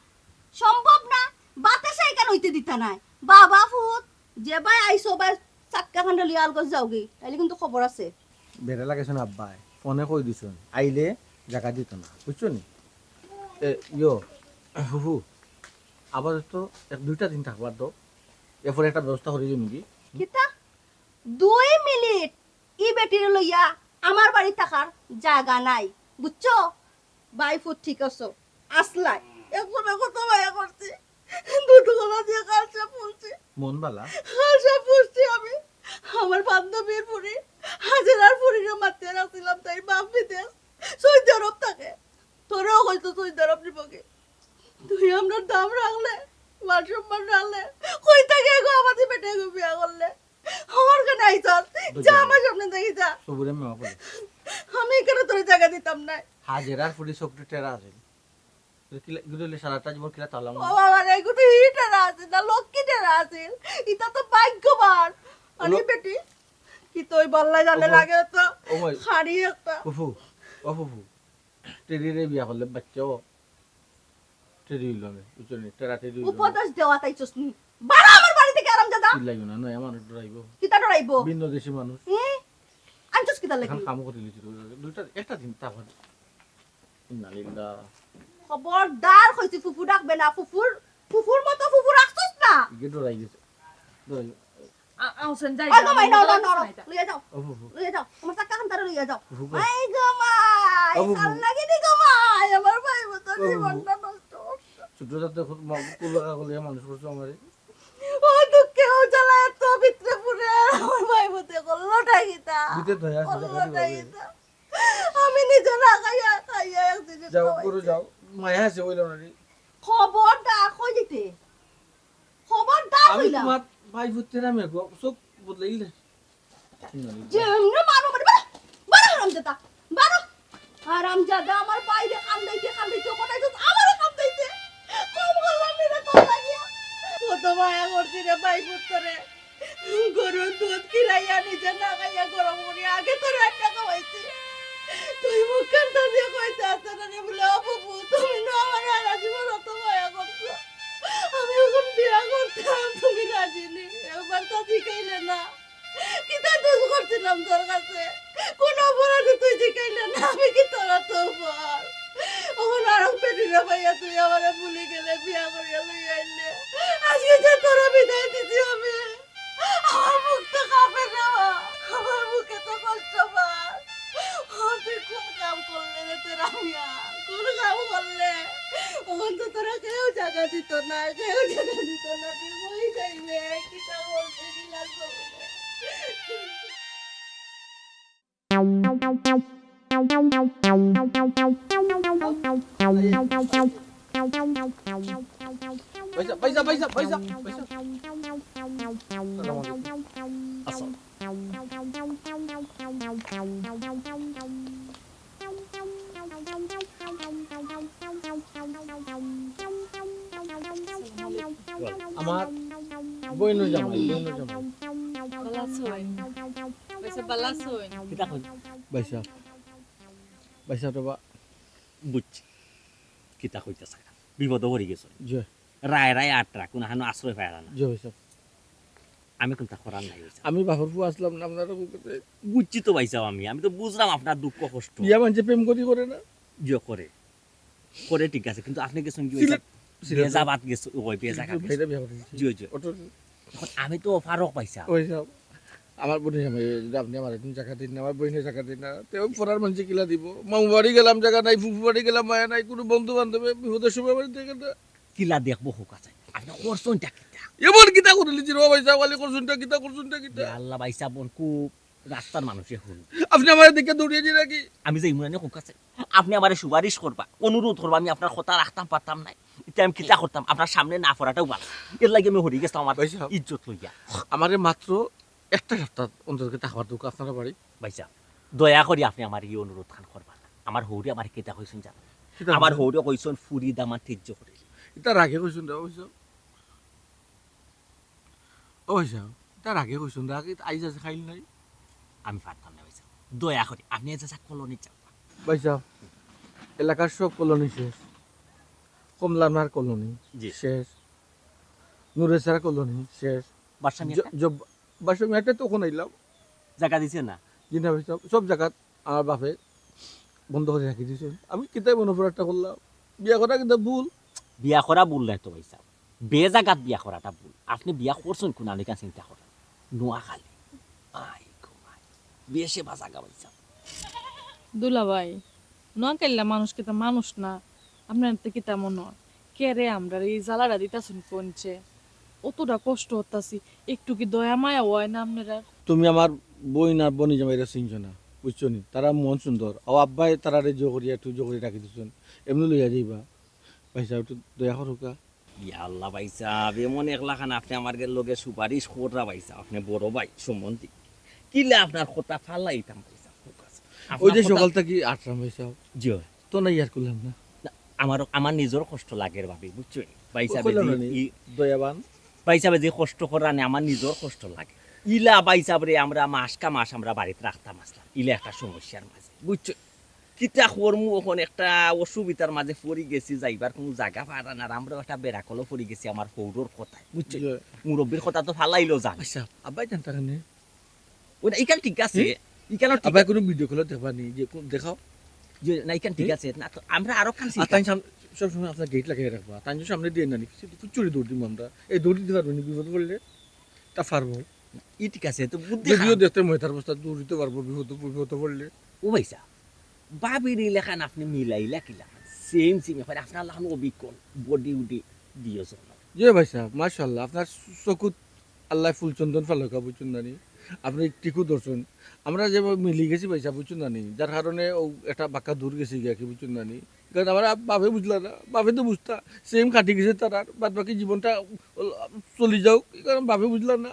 সম্ভব না, বাতাসে এখান হইতে দিতা নাই। বাবা ফুত, যে ভাই আইছো ভাই, চাক্কা খান্ডা লইয়া আলগজ যাওগি, তাইলে কিন্তু খবর আছে। বেড়া লাগাইছন আব্বাই, ফোনে কই দিছন, আইলে জাগা দিত না, বুঝছো নি? এ, ইয়ো, ফুফু, আপাতত এক দুইটা দিন থাকবার দাও, এরপরে একটা ব্যবস্থা করে দিমু কি। কিতা? দুই মিনিট ই বেটিরে লইয়া আমার বাড়ি থাকার জাগা নাই, বুঝছো? ভাই ফুত ঠিক আছো, আসলাই। একদম এখন তো ভাইয়া করছি, দুধ গলা দিয়ে কালসা ফুলছি, মন বালা? কালসা ফুলছি আমি। আমার বান্ধবীর ফুরি, হাজেরার ফুরিরে মাতিয়া রাখছিলাম, তাই বাপ বিদেশ, সৌদি আরব থাকে। তোরেও হয়তো সৌদি আরব নিবগি। তুই আমরার দাম রাখলে, মান সম্মান রাখলে, কই থাকি এগো আমাদের বেটা এগো বিয়া করলে? আমার কানে আইছস, যা আমার সামনে থাকি যা। সবুরে মেওয়া করে। আমি এখানে তোর জাগা দিতাম না। হাজেরার ফুরি চোখটা টেরা আছে। তুই কিলা, এগুলো হইলে সারাটা জীবন কিলা তালাম। ও বাবা রে, এগুলো হিটার আছে না, লক্ষ্মী টেরা আছে। এটা তো ভাগ্যবান। আরে ওলো- বেটি, কি তুই বললাই জানে ওগো, লাগে তো। ওগো। শাড়ি একটা। ফুফু, ও ফুফু, টেরিরে বিয়া করলে বাচ্চা ও। টেরি হইল আমি, বুঝছো নি? টেরা টেরি হইল আমি। উপদেশ দেওয়া তাই চসনি। বাড়া আমার বাড়ি থেকে আরাম দাদা। চিল্লাইও না, নয় আমার ডরাইবো। কিতা ডরাইবো? ভিন্ন দেশি মানুষ। হুম? আনছো এখন কামও করে দিয়েছি তো, দুইটা, একটা দিন তা হয়। ইন্না লিল্লাহ। খবরদার কইছি, ফুফু ডাকবে না, ফুফুর, ফুফুর মতো ফুফু রাখছস না। ইগে ডরাই গেছে। ডরাই গেছে। আ-, আ, হোসেন, যাই, ওই গো যাই, ভাই, আমার নাও, কথা নাও, নাও, লাগছে নাও, না এটা। লইয়া যাও, ও ফুফু। লইয়া যাও, আমার চাকা খান তারা লইয়া যাও। ফুফু কই? এই গো মাই, ও ফুফু। সাল লাগি নি গো মাই, আমার ভাই মতো ও ফুফু। জীবনটা নষ্ট করছে। ছোট থাকতে খুব মা-, কুল লাগা করলে মানুষ করছো আমারে। ও দুঃখে, ও জ্বালা এত ভিতরে পুড়ে, আমার ভাই মতো করলো না কিতা? ভিতরে ধয়া আছে, করলো দেখা না দিবা। কিতা? আমি নিজে না খাইয়া, খাইয়া এক জিনিস যাও, খাওয়াইছি। করো যাও। মায়া আছে, ওই লড়ারি। খবরদার, কই দিতে? খবরদার আমি কইলাম। তোমার ভাই ফুটতে না মেয়ে গো, চোখ বদলাইলে। যেমনে মারো, মারো, বারো, বারো, হারামজাদা, বারো। হারামজাদা, আমার বাইরে কান্দাইতে, কান্দাইতে, কোথায় তো আমারে কান্দাইতে। কম করলাম নি রে, তোর লাগিয়া। কত মায়া করছি রে, ভাই পুত্তরে। গরুর দুধ খিরাইয়া, নিজে না খাইয়া, গরম করিয়া আগে তোরে রান্না খাওয়াইছি। তুই মুখ কান্তা দিয়া কইতে আসতে না রে, বলে, "ও বাবু, তুমি না আমার সারা জীবন অত মায়া করছো। আমি এখন বিয়া করতাম, তুমি রাজি নি। একবার তো জিকাইলে না।" কিতা দোষ করছিলাম তোর কাছে? কোন অপরাধে তুই জিকাইলে না? আমি কি তোরা তো বল? ওখানে আরো পেটিরা ভাইয়া তুই আমারে ভুলি গেলে বিয়া করিয়া লই আইলে। আজকে যে তোরা বিদায় দিছি আমি। আমার মুখ তো কাঁপে না। আমার মুখে তো কষ্ট পায়। ও তুই কোন কাম করলে রে তোরা মিয়া? কোন কাম করলে? ওখান তো তোরা কেউ জায়গা দিত না, কেউ জায়গা দিত না। তুই কই যাইবে? কিতা বলতে দিলা? পয়সা, পয়সা, পয়সা, পয়সা, পয়সা। আসসালামু আলাইকুম। আসসালাম। আমার বইনর জামাই, বইনর জামাই। ভালা আছইন? ভাইসাব, ভালা আছইন? কিতা কইন? ভাইসাব, ভাইসাব তো বা- বুঝছি। কিতা কইতা চাইরা? বিপদো পড়ি গেছইন। জি। রায় রায় আটরা, কুনু হানো আশ্রয় পাইরা না। জি ভাইসাব। আমি কুনতা করার নাই ভাইসাব। আমি বাপর ফুয়া আছলাম না আপনার কাছে। বুঝছি তো ভাইসাব আমি, আমি তো বুঝলাম আপনার দুঃখ কষ্ট। বিয়া মানষে প্রেম করি করে না? জি করে। করে ঠিক আছে, কিন্তু আপনে গেছইন কি সিলেট, ভাইসাব? সিলেট। বেজাবাত গেছইন, ওই বেজা সিলেট, কাটে। ভাইরা বিয়া করছে। জি, জি। অটো এখন আমি তো ফারুক ভাইসাব। ওই সাব, আমার বইনর জামাই, আপনে আমারে একটু জাগা দিন না, আমার বইনরে জাগা দিন না। তে ওই ফরার মানষে কিলা দিবো? মামু বাড়ি গেলাম জাগা নাই, ফুফু বাড়ি গেলাম মায়া নাই, কুনু বন্ধু বান্ধবে বিপদর সময় বাড়ি থেকে না। কিলা দেখবো হোক আছে। আপনে করছইনটা কিতা? এমন কিতা করিলিছি রে ভাইসাব, খালি করছইনটা কিতা, করছইনটা কিতা? ইয়া আল্লাহ ভাইসাব, অখন খুব রাস্তার মানুষে হুন। আপনে আমারে দেখে দৌড়িয়ে দিয়ে নাকি? আমি যে ইমরানি হোক আছে, আপনে আমারে সুপারিশ করবা, অনুরোধ করবা, আমি আপনার কথা রাখতাম পারতাম নায়। ইতা আমি কিতা করতাম, আপনার সামনে না পড়াটাও ভালা। এর লাগি আমি হরি গেছলাম, আমার ভাইসাব, ইজ্জত লইয়া। আমারে মাত্র একটা সপ্তাহ অন্তত থাকবার দেউক্কা আপনার বাড়ি। ভাইসাব, দয়া করি আপনে আমারে ই অনুরোধ খান করবা না। আমার হউরে আমারে কিতা কইছইন জানো? কিতা আমার কইছইন? হউরে কইছইন ফুরি দামান তেজ্য করিলি। ইতা রাগে কইছইন রে ভাইসাব। ও ভাইসাব, ইতা রাগে কইছইন, রাগ ইতা আইজ আছে, কাইল নাই। আমি পারতাম না ভাইসাব, দয়া করি আপনে যে যা কলোনি যাও। ভাইসাব, এলাকার সব কলোনি শেষ, কমলানার কলোনি জি। শেষ, নুরেছাড়া কলোনি শেষ। বাদশা মিয়া জ-, একটা? জব-, বাদশা মিয়া একটা তো অখন আইলাম। জাগা দিছে না? জি না ভাইসাব, সব জাগাত আমার বাপে বন্ধ করি রাখি দিছইন। আমি কিতায় মনো পড়ে একটা করলাম, বিয়া করা কিতা ভুল? বিয়া করা ভুল নায় তো ভাইসাব, বেজাগাত বিয়া করাটা ভুল। আপনে বিয়া করছইন কুন আলিকা চিন্তা করেন, নোয়াখালী। আই গো মাই, বিয়ে সে বাজাগা ভাইসাব। দুলাভাই, নোয়াখালীর মানুষ কিতা মানুষ না? আপনার তো কিতা মনে হয়? কে রে আমরারে ই জ্বালাটা দিতাছইন কোনছে? অতটা কষ্ট হতাছি, একটু কি দয়া মায়া হয় না আপনারার? তুমি আমার বইন আর বইনর জামাইরে চিনছো না, বুঝছো নি? তারা মন সুন্দর, ও আব্বায় তারারে জো করিয়া একটু জো করি রাখি দিছইন, এমনে লইয়া যাইবা। ভাইসাব, একটু দয়া করুক্কা। ইয়া আল্লাহ ভাইসাব, এমন একলাখান আপনে আমার লগে সুপারিশ কররা ভাইসাব, আপনে বড় ভাই সম্বন্ধী। কিলা আপনার কথা ফালাইতাম ভাইসাব, খুব কাছে। ওই যে আপনার কথা সকাল থাকি আটরাম ভাইসাব। জি অয়। তো না ইয়ার করলাম না। না, আমার, আমার নিজর কষ্ট লাগের ভাবি, বুঝছো? ভাইসাবে কইলাম যে না নি, ই-, দয়াবান। ভাইসাবে যে কষ্ট করানি আমার নিজর কষ্ট লাগে। ইলা ভাইসাবরে আমরা মাস কা মাস আমরা বাড়িত রাখতাম আছলাম। ইলা একটা সমস্যার মাঝে, বুঝছো? কিতা করমু অখন একটা অসুবিধার মাঝে পড়ি গেছি, যাইবার কুনু জাগা পাইরাম না, আর আমরাও একটা বেড়াকলো পড়ি গেছি আমার হউরর কথায়, বুঝছো? জি। মুরব্বির কথা তো ফালাইলো জান। আচ্ছা, আব্বাই জানতা কেনে? ওটা ইখান ঠিক আছে। হুম? ইখানো ঠিক আবার কোনো ভিডিও কলে দেখবা নি যে কোন, দেখাও। যে না, ইখান ঠিক আছে। না তো আমরা আরো খান আর তাই সাম-, সবসময় আপনার গেট লাগিয়ে রাখবা। তাই সামনে দিয়ে না নি, কিছু, কিছু চুরি দৌড় দিব আমরা। এই দৌড় দিতে পারবো নি, বিপদ পড়লে তা পারবো। ই ঠিক আছে, তো বুদ্ধি যদিও খান। দেখতে ময়তার বস্তা দৌড় দিতে পারবো বিপদ, বিপদ পড়লে। ও ভাইসা, ভাবির ইলাখান আপনি মিলাইলা কিলা? সেম সেম, এখন আপনার লাখান অবিকল, বডি উডি দিও চলো। জি ভাইসা, মাশাআল্লাহ, আপনার চকুত আল্লাহ ফুলচন্দন ফালকা বুঝছেন না নি? আপনি ঠিকও ধরছেন। আমরা যে মিলি গেছি ভাইসা বুঝছেন না নি? যার কারণে ও একটা বাক্কা দূর গেছি গিয়া কি বুঝছেন না নি? কারণ আমার আপ-, বাপে বুঝলা না, বাপে তো বুঝতা, সেম কাটি গেছে তার আর বাদ বাকি জীবনটা চলি যাও, কারণ বাপে বুঝলা না।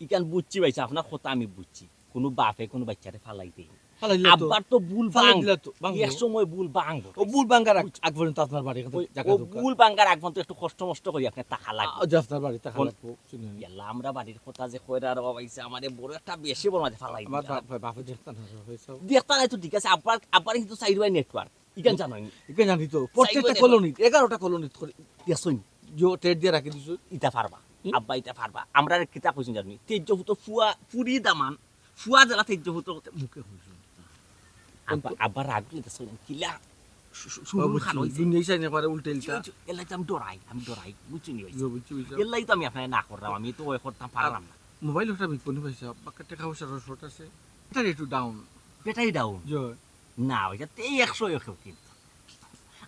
ইখান বুঝছি ভাইসা, আপনার কথা আমি বুঝছি। কোনো বাপে কোনো বাচ্চারে ফালাই দেই না। ফালাই দিলা তো। আব্বার তো ভুল ফালাই ভাঙ। দিলা তো, ভাঙবো। এক সময় ভুল ভাঙবো। ও ভুল ভাঙার আগ, আগ পর্যন্ত আপনার বাড়ির কথা ওই, জায়গা ও দরকার। ভুল ভাঙার আগ পর্যন্ত একটু কষ্ট মষ্ট করি আপনি টাকা লাগবে। আ, যে আপনার বাড়ি টাকা কোন লাগবো, শুনুন। ইয়াল্লা, আমরা বাড়ির কথা যে কইরা রে বাবা, ইসে আমারে বড় একটা বেশি বড় মাঝে ফালাই আমার দিলা। বাপ, বাপ, বাপে দেখতা না, হয়েছে। দেখতা নাই তো ঠিক আছে, আব্বার, আব্বার কিন্তু সাইড বাই নেটওয়ার্ক। ইখান জানো নি? ইখান জানি তো। প্রত্যেকটা সাইড বাই কলোনিত, এগারোটা কলোনিত করে দেখছইন? জো টেট দিয়ে রাখি দিছো। ইটা পারবা। হুম? আব্বা ইটা পারবা। আমরা কিতা কইছি জানি? তেজ্য ফুটো ফুয়া, ফুরি দামান। ফুয়া জেলা তেজ্য ফুটো মুখে কইছো। আব্বা, আব্বা রাগ হইলে দেখছইন? কিলা? শু-, শু-, শুরুর ও, বুঝছি। খান হইছে। দুনিয়াই চাই না পারে উল্টে ইলটা। জি, জি, এলাই তো আমি ডরাই, আমি ডরাই। বুঝছি নি হইছে? জি, বুঝছি, বুঝছি। এলাই তো আমি আপনারে না করলাম, আমি তো ওই করতাম পারলাম না। মোবাইল ওটা বিকবো নি পয়সা, বাক্কা টেকা পয়সার শর্ট আছে। ব্যাটারি একটু ডাউন। Battery down? জি। না, ওইটা তেই একশো একশো কিন্তু।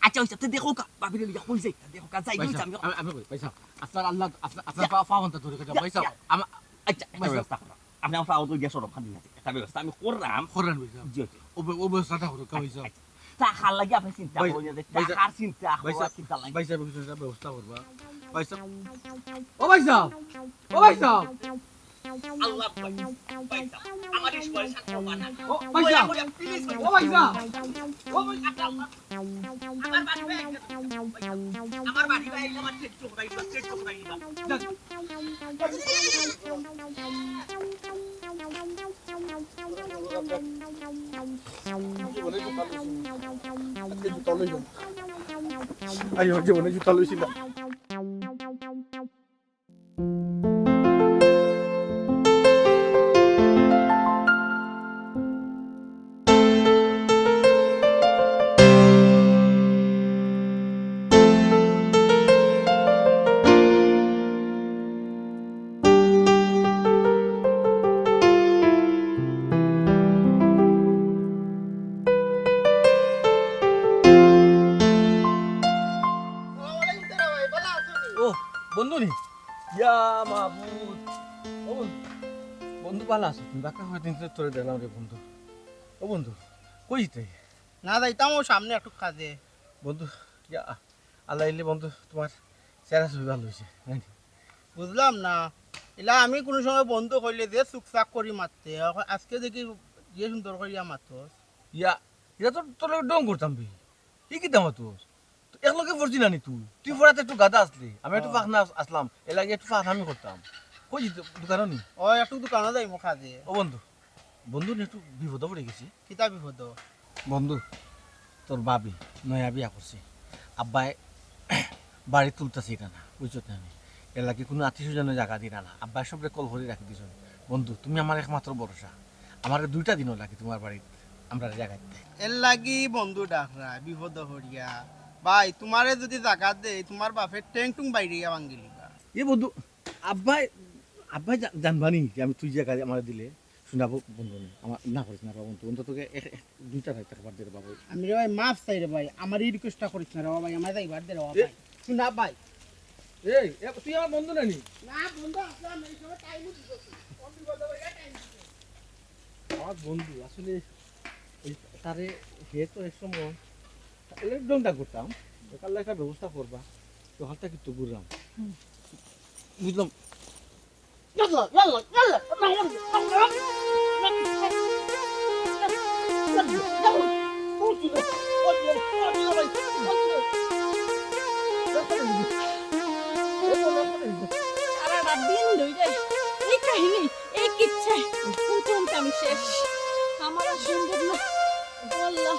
আচ্ছা, ওই সাথে দেখো কা, ভাবিরে লইয়া কই যাই, দেখো কা, যাই, ভাই ওই সাহেব, আমি আমি, আমি কই, ভাই সাহেব, আপনার আল্লাহ, আপনার, আপনার যা। পা-, পাওয়ানটা ধরে কাটা, যা, ভাই সাহেব, যা। আমা-, আচ্ছা, একটা ভাই সাহেব। ব্যবস্থা করো। আপনি আমার পাওয়ান তো গিয়া সরব, খালি হাতে। একটা ব্যবস্থা আমি করলাম। করেন ভাই সাহেব। জি, জি। ও বে-, ও ব্যবস্থাটা করো, ভাই সাহেব। আচ্ছা, আচ্ছা। তা খাল লাগি আপনি চিন্তা ভাই, করবেন না যে ভাই সাহেব, টাকার চিন্তা, ভাই খাওয়ার সাহেব, চিন্তা লাগে। ভাই সাহেব, কিছু একটা ব্যবস্থা করবা। ভাই সাহেব। ও ভাই সাহেব, ও ভাই সাহেব। আল্লাহ ভাই, ভাই সাহেব, আমার এই পয়সা করবা না। ও ভাই সাহেব, ওই, ওই, please, ও ভাই সাহেব। ও ভাই সাহেব। আমার বাড়ি ভাই, আমার বাড়ি ভাই, আমার টেট চোখ ভাই, টেট চোখ ভাই। আইও, জীবনে জুতা লইছি না। ও, বন্ধু নি? ইয়া মাবুদ। ও বন্ধু, বন্ধু ভালা আছো তুমি? বাক্কা কয়দিন ধরে তোরে দেখলাম রে বন্ধু। ও বন্ধু, কই যাইতে? না যাইতাম, ও সামনে একটু কাজে। বন্ধু, ইয়া, আল্লাহ আইলে বন্ধু, তোমার চেহারা ছবি ভালা অইছে, নাকি? বুঝলাম না, ইলা আমি কুনু সময় বন্ধু কইলে যে চুকচাক করি মাততে, অখন আজকে দেখি যে সুন্দর করিয়া মাতস। ইয়া, ইটা তো তোর লগে ঢং করতাম বে। ই কিতা মাতস? তো একলগে পড়ছি না নি তুই? তুই পড়াতে একটু গাধা আছলে, আমি একটু ও। ফাখনা আছ-, আছলাম, এর লাগি একটু ফাখনামি করতাম। কই যাইতে, দোকানো নি? ও, একটু দোকানো যাইমু কাজে। ও বন্ধু, বন্ধু নি একটু বিপদো পড়ি গেছি। কিতা বিপদ? বন্ধু, তোর ভাবি নয়া বিয়া করছে, আব্বায় বাড়ি তুলতাছে ইটা না, বুঝছো তো আমি? এর লাগি কুনু আত্মীয় স্বজনে জাগা দিরা না, আব্বায় সবরে কল করি রাখি দিছইন। বন্ধু, তুমি আমার একমাত্র ভরসা, আমারে দুইটা দিনও লাগে তোমার বাড়িত আমরারে জাগা দিতে। এর লাগি বন্ধু ডাকরা বিপদ হরিয়া। ভাই, তোমারে যদি জাগা দেই, তোমার বাপের ঠ্যাং টুং বাইরে ভাঙ্গিলিবা। এ বন্ধু, আব্বায়, আব্বায় জা-, জানবা নি যে আমি তুই জাগা আমারে দিলে? শুনাবো বন্ধু নি, আমার না করিস না রে বন্ধু, অন্তত এক, এক, দুইটা রাইত থাকবার দে রে বাবা। আমি রে ভাই মাফ চাই রে ভাই, আমার এই রিকোয়েস্টটা করিস না রে বাবা ভাই, আমার যাইবার দে রে বাবা এ- ভাই। শুনা ভাই। এই, এ, তুই আমার বন্ধু না নি? না বন্ধু, আসলে আমি এই সময় টাইমও দিতেছি। আমার বন্ধু আসলে ওই তারে হে তো এক সময় এর ঢংটা করতাম, কাল একটা ব্যবস্থা করবা, তো হাতটা কিন্তু ঘুরলাম। বুঝলাম। ইয়াল্লা, ইয়াল্লা, ইয়াল্লা, ইয়াল্লা, ইয়াল্লা। সারাটা দিন ধরে এই কাহিনী, এই কিচ্ছা, শুনতে শুনতে আমি শেষ। আমার আর সম্ভব না। ও আল্লাহ,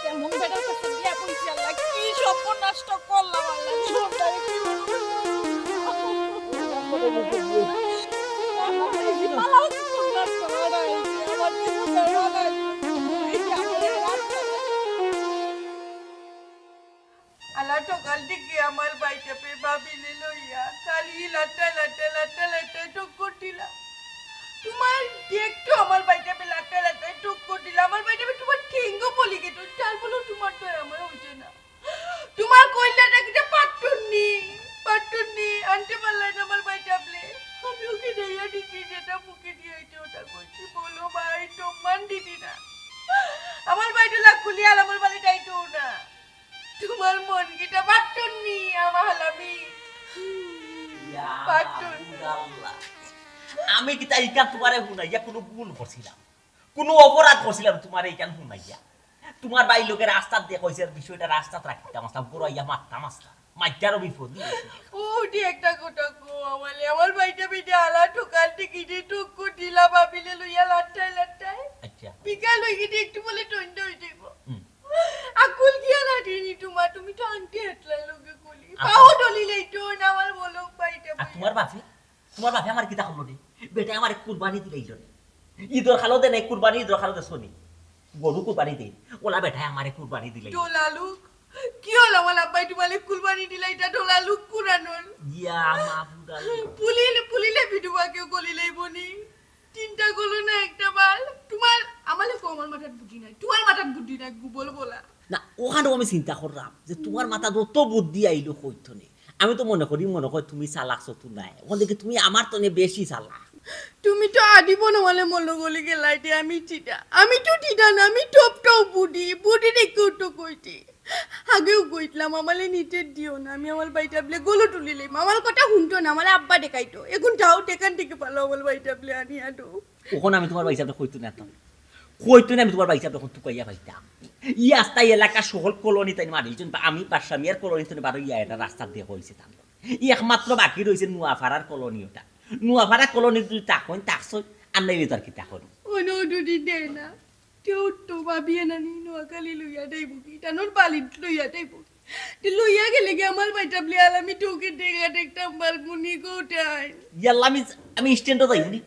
কেমন বেটার কাছে বিয়া করছি আল্লাহ, কি সর্বনাশটা করলাম আল্লাহ, জীবনটারে কি বলবো? আমার এই যে পালাও তো তোমরা সবাই, এই যে আমার জীবনটা সকাল থেকে আমার ভাইটাপে ভাবিরে লইয়া খালি লাট্টায় লাট্টায় লাট্টায় লাট্টায় টক্কর দিলা। তোমার দেখতো আমার ভাইটাপে লাট্টায় লাট্টায় টক্কর দিলা। আমার ভাইটাপে তোমার ঠেঙ্গো পলি গেতো, তার বলো তোমার তো আমার হইছে না। তোমার কইলাটা কিতা পাট্টুন্নি, পাট্টুন্নি আনতে পারলাই না আমার ভাইটাপলে। আমি ওকে যাইয়া দিছি যেটা মুখে দিয়ে আইছে ওটা কইছি। বলো ভাই, সম্মান দিতি না। আমার ভাইটা লাগ খুলিয়াল আমার বাড়ি যাইতো না। তোমার মন কিতা পাট্টুন্নি, আমার হালামি। ইয়া পাট্টুন। মাবুদ আল্লাহ। আমি কিতা ইখান তোমারে হুনাইয়া কোনো ভুল করছিলাম? কোনো অপরাধ করছিলাম তোমারে ইখান হুনাইয়া? তোমার ভাই লোকে রাস্তাত দেখা অইছে, আর বিষয়টা রাস্তাত রাখিতাম আসলাম, ঘরো আইয়া মারতাম আসলাম, মাইরটারও বিপদ অইছে। ও, উঠি একটা কথা কো, আমালে আমার ভাইটাপে আলা ঠকাল টিকিটে টুকু দিলা ভাবিরে লইয়া লাট্টায় লাট্টায়। আচ্ছা। বিকাল হয়ে গেছে, একটু বলে টন্ডা হয়ে যাইব। হুম। আকুল গিয়া লাটিনি তোমার, তুমি তো আনতে হেতলা লোকে কলি। আচ্ছা। পাও ডলি লইতো না আমার বলো ভাইটা আর তোমার বাপে? তোমার বাপে আমার কিতা করলো রে? বেটা আমার কুরবানি দিলাইল রে। ঈদর খালো দে নাই কুরবানি, ঈদর খালো দে শুনি। গরু কুরবানি দে। ওলা বেটায় আমারে কুরবানি দিলাইল। ডোলা লোক। কি হলো আমার আব্বাই তোমালে কুরবানি দিলা, এটা ডোলা লোক কুরানোর? ইয়া মাবুদ আল্লাহ। পুলিলে, পুলিলে বিধবা কেউ গলি লাইব নি। তিনটা গলো না একটা বাল। তোমার, আমালে কো আমার মাথাত বুদ্ধি নাই। তোমার মাথাত বুদ্ধি নাই, গুবল বলা। না, ওখানেও আমি চিন্তা করলাম যে তোমার মাথাত যত বুদ্ধি আইলো কইতো নে। আমি তো মনে করি, মনে কয় তুমি চালাক চতুর নায়। ওখান থেকে তুমি আমার তনে বেশি চালাক। তুমি তো আদিব না বলে মনো গলি গেলাইতে আমি টিটা। আমি তো টিটা না, আমি টপ টপ বুদ্ধি। বুদ্ধি দেখে তো কইতে। আগেও কইতলাম, আমালে নিতে দিও না। আমি আমার ভাইটাপলে গলো তুলি লইম। আমার কথা শুনতো না, আমালে আব্বা দেখাইতো। এখন যাও, টেকান থেকে পালো আমার ভাইটাপলে আনি আনো। ওখানে আমি তোমার ভাইসাবরে কইতো না তো। কইতো না আমি তোমার ভাইসাবরে এখন তুকাইয়া পাইতাম। ই আস্তা এলাকা শহর কলোনি তাই মারিলছইন, বা আমি বাদশা মিয়ার কলোনি তনে বারো ইয়া এটা রাস্তা দিয়ে হইছে তান। ই একমাত্র বাকি রইছে নোয়াপাড়ার কলোনি ওটা। নোয়াপাড়া কলোনি যদি তাকইন, তাকছইন, আর নাইলে তো আর কিতা করইন। কোনো দুটি দেয় না। কেউ তো ভাবিয়ে না নি নোয়াখালী লইয়া যাইব কি? তানোর বালিত লইয়া যাইব কি? তে লইয়া গেলে কি আমার ভাইটাপলে আলামি টোকে দেখা দেখতাম পারবো নি কোটায়? ইয়াল্লা আমি, আমি স্ট্যান্ডো যাইব নি?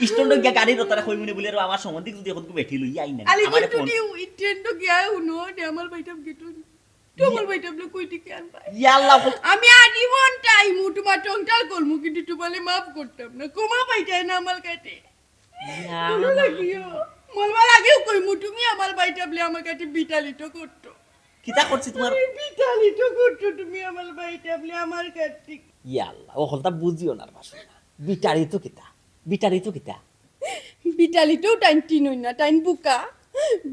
স্ট্যান্ডো গিয়া গাড়ি রতারে কইমু নি বলে, "রে আমার সম্বন্ধে যদি এখন বেটি লইয়া আই না।" আরে আমারে কিন্তু ফোন দিও, স্ট্যান্ডো গিয়া উনো, দে আমার ভাইটাপ গেটো। তো আমার ভাইটাপলে কই টিকে আনবা? ইয়াল্লা, আমি আজীবন টাইমু তোমার টংটাল করমু, কিন্তু তোমালে মাফ করতাম না। ক্ষমা পাইতায় না আমার কাছে। ইয়া, ভালো লাগিও। মলবা লাগিও কইমু, তুমি আমার ভাইটাপলে আমার কাছে বিতাড়িত করতো। কিতা করছি তোমার? তুমি বিতাড়িত করতো তুমি আমার ভাইটাপলে আমার কাছে। ইয়া আল্লাহ, ও হলতা বুঝিও না রে বাসু। বিতাড়িত কিতা? বিতাড়িত কিতা? বিতাড়িতও টাইন তিন হই না, টাইন বুকা।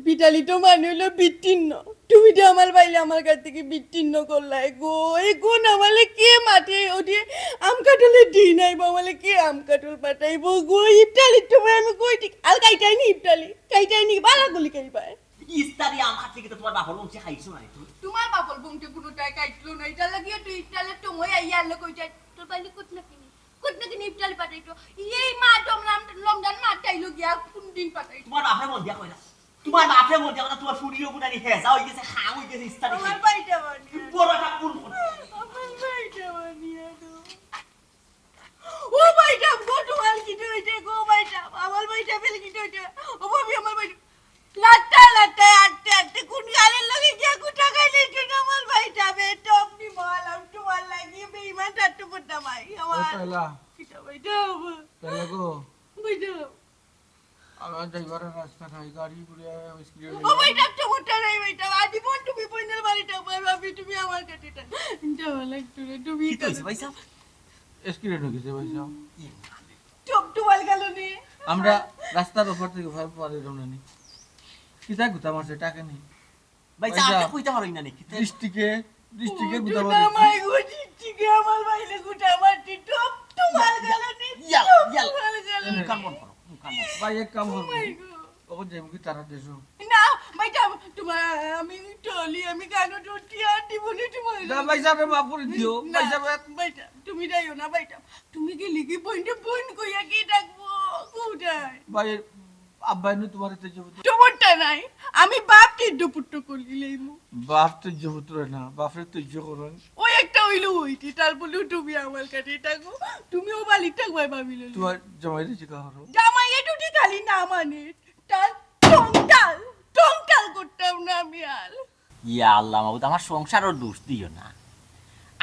বিতাড়িত মানে হইলো বিচ্ছিন্ন। তুমি তো আমার ভাইরে আমার কাছ থেকে বিচ্ছিন্ন করলায় গো। এখন আমালে কে মাঠে ওঠে আম কাটলে দিন আইব, আমালে কে আম কাটল পাঠাইব গো? ইফতালি তোমার আমি কই ঠিক আল কাইটাই নি ইফতালি, কাইটাই নি বালা গুলি খাইবায়। ইস্তারি আম খাতে গিয়ে তোমার বাপর বংশে খাইছো না রে তুই? তোমার বাপর বংশে কোনোটাই খাইছিল না, এটা লাগিয়ে তুই ইফতালের সময় আইয়া আনলে কই যায়? তোর বাইরে কুত না কিনি, কুত না কিনি ইফতালি পাঠাইতো। এই মা দমলাম, লমডান মা চাইলো গিয়া কোন দিন পাঠাইতো? তোমার বাপরে বল দিয়া কইলা। তোমার বাপরে বল দিয়া কইলা, তোমার ফুড়িও গুনানি হেজা হই গেছে, খা হই গেছে, ইস্তারি আমার খাই। বাইটা বানিয়া। বড় একটা ভুল করছে। আমার বাইটা বানিয়া তো। ও বাইটা, গো তোমার কি হইছে গো বাইটা? আমার বাইটা ফেলে কি হইছে? ও ভাবি, আমার বাইটা। লাট্টা লাট্টা আটতে আটতে কোন গালের লগে গিয়া গুটা খাইলে তুই আমার ভাইটা বে টপ নি মাল আমি তোমার লাগি বেইমান টাট্টু বুদ্ধা ভাই আমার। ও তাইলা। কিটা ভাইটা হবো? তাইলা গো। ভাইটা। আমার যাইবার রাস্তা নাই, গাড়ি ঘুরে আমি স্কুলে ও ভাইটা তো বুদ্ধা নাই ভাইটা। আদি বল তুমি বইনের বাড়িটা ভাই ভাবি তুমি আমার কাছে যাওয়া লাগতো না, তুমি কি কইছো ভাই সাহেব? এক্সিডেন্ট হয়ে গেছে ভাই সাহেব। টপ টুয়াল গেল নি। আমরা রাস্তার ওপর থেকে ভাই পরে রওনা নি। কিতা গুতা মারছে টাকা নেই। ভাই ভাই সাহেব, আপনি সাহেব। কইতে পারই না নাকি? দৃষ্টিকে, দৃষ্টিকে ও, গুতা দুটা মারছে। মাই গো, দৃষ্টিকে আমার বাইরে গুটা মারছে। টপ টুয়াল গেল নি। ইয়া, টপ ইয়া। টুয়াল গেল নি। মুখ কান বন্ধ করো, মুখ কান বন্ধ করো। ভাই এক কাম ও করবো। মাই গো। ওকে যাইব কি তারা দেশো? না, ভাইটা, তোমার আমি টলি, আমি গানো টটি আর দিব নি তোমার। না, ভাই সাহেব, মাফ করে দিও। না, ভাই সাহেব। ভাইটা, তুমি যাইও না, ভাইটা। তুমি গেলে কি বইনটা বইন কইয়া কি ডাকবো? কোথায়? ভাই, আব্বাই নু তোমার তেজ পুত্র। তোমারটা নাই, আমি বাপ তেজ পুত্র করি লইমু। বাপ তেজ পুত্র না, বাপরে তেজ করুন। ওই একটা হইলো হইতে, তারপরেও তুমি আমার কাছে থাকো, তুমিও বালি থাকবাই ভাবিলে। তোমার জামাই রে জিকা হরো। জামাই এটুটি খালি না মানে, তার টংটাল, টংটাল করতাম না আমি আর। ইয়া আল্লাহ মাবুদ, আমার সংসারও দোষ দিও না।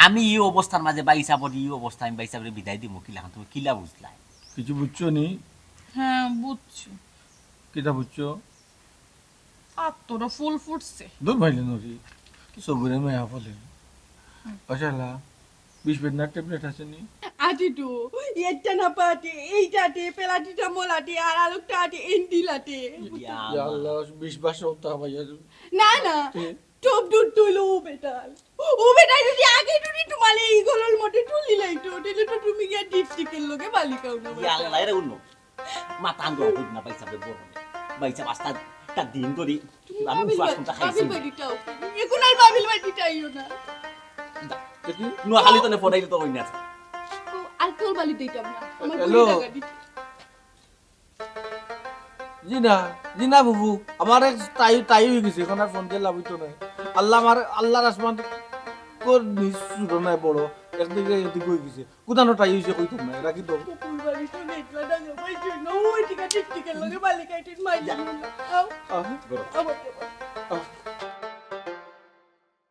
আমি ই অবস্থার মাঝে ভাইসাবর ই অবস্থা, আমি ভাইসাবরে বিদায় দিমু কিলাখান, তুমি কিলা বুঝলায়? কিছু বুঝছো নি? হ্যাঁ, বুঝছি। কিতা বুঝছো? আর তোরা ফুল ফুটছে। দূর ভাইলে নরি, সবুরে মায়া ফলে। আচ্ছা, বিষ বেদনার ট্যাবলেট আছে নি? আটি তো, একটা না পাটি, এইটাতে, পেলাটিটা মোলাটি, আর আলোকটা আটি, এন্ডিলাটি। ইয়া ইয়া আল্লাহ। আল্লাহ, বিষ বাস হতা ভাইয়া। না, না, তে? টপ দুধ তুইলো ও বেটাল। ও বেটাল যদি আগে টুটি তোমালে এই গলার মধ্যে তুলি লাইতো, তাহলে তো তুমি গিয়া ডিপস্টিকের লগে বালি খাও না। ইয়া আল্লাহ, এরে উন্নো। মাথা আন্দোলন করি না, ভাইসাব বড়। ভাইসাব আস্তা তার দিন ধরি। আমি বাবিল উপাস বাড়ি, কোনটা খাইছি? বাবিল বাড়িটাও। এখন আর বাবিল বাড়িটাইও না। যা। দেখি। নোয়াখালী তো ফোন আইলে তো হই না। ও, আর তোর বাড়ি দিতাম না। আমার হ্যালো। কুড়ি টাকা দিতে। জি না, জি না বাবু, আমার এক তাই, তাই হয়ে গেছে, এখন আর ফোন দিয়ে লাভ হইতো না। আল্লাহ আমার, আল্লাহর আসমান কোন নিজ ছোট নাই বড়, একদিকে একদিকে হয়ে গেছে। কোথানো তাই হয়েছে কইতাম না, রাখি তো। কুকুর বাড়ি তো দেখলা না, ভাই, তুই না, ওই ঠিক আছে, ঠিক আছে, লগে বালি খাইতে মাই জানো না। আও, আহ। আবার, আবার।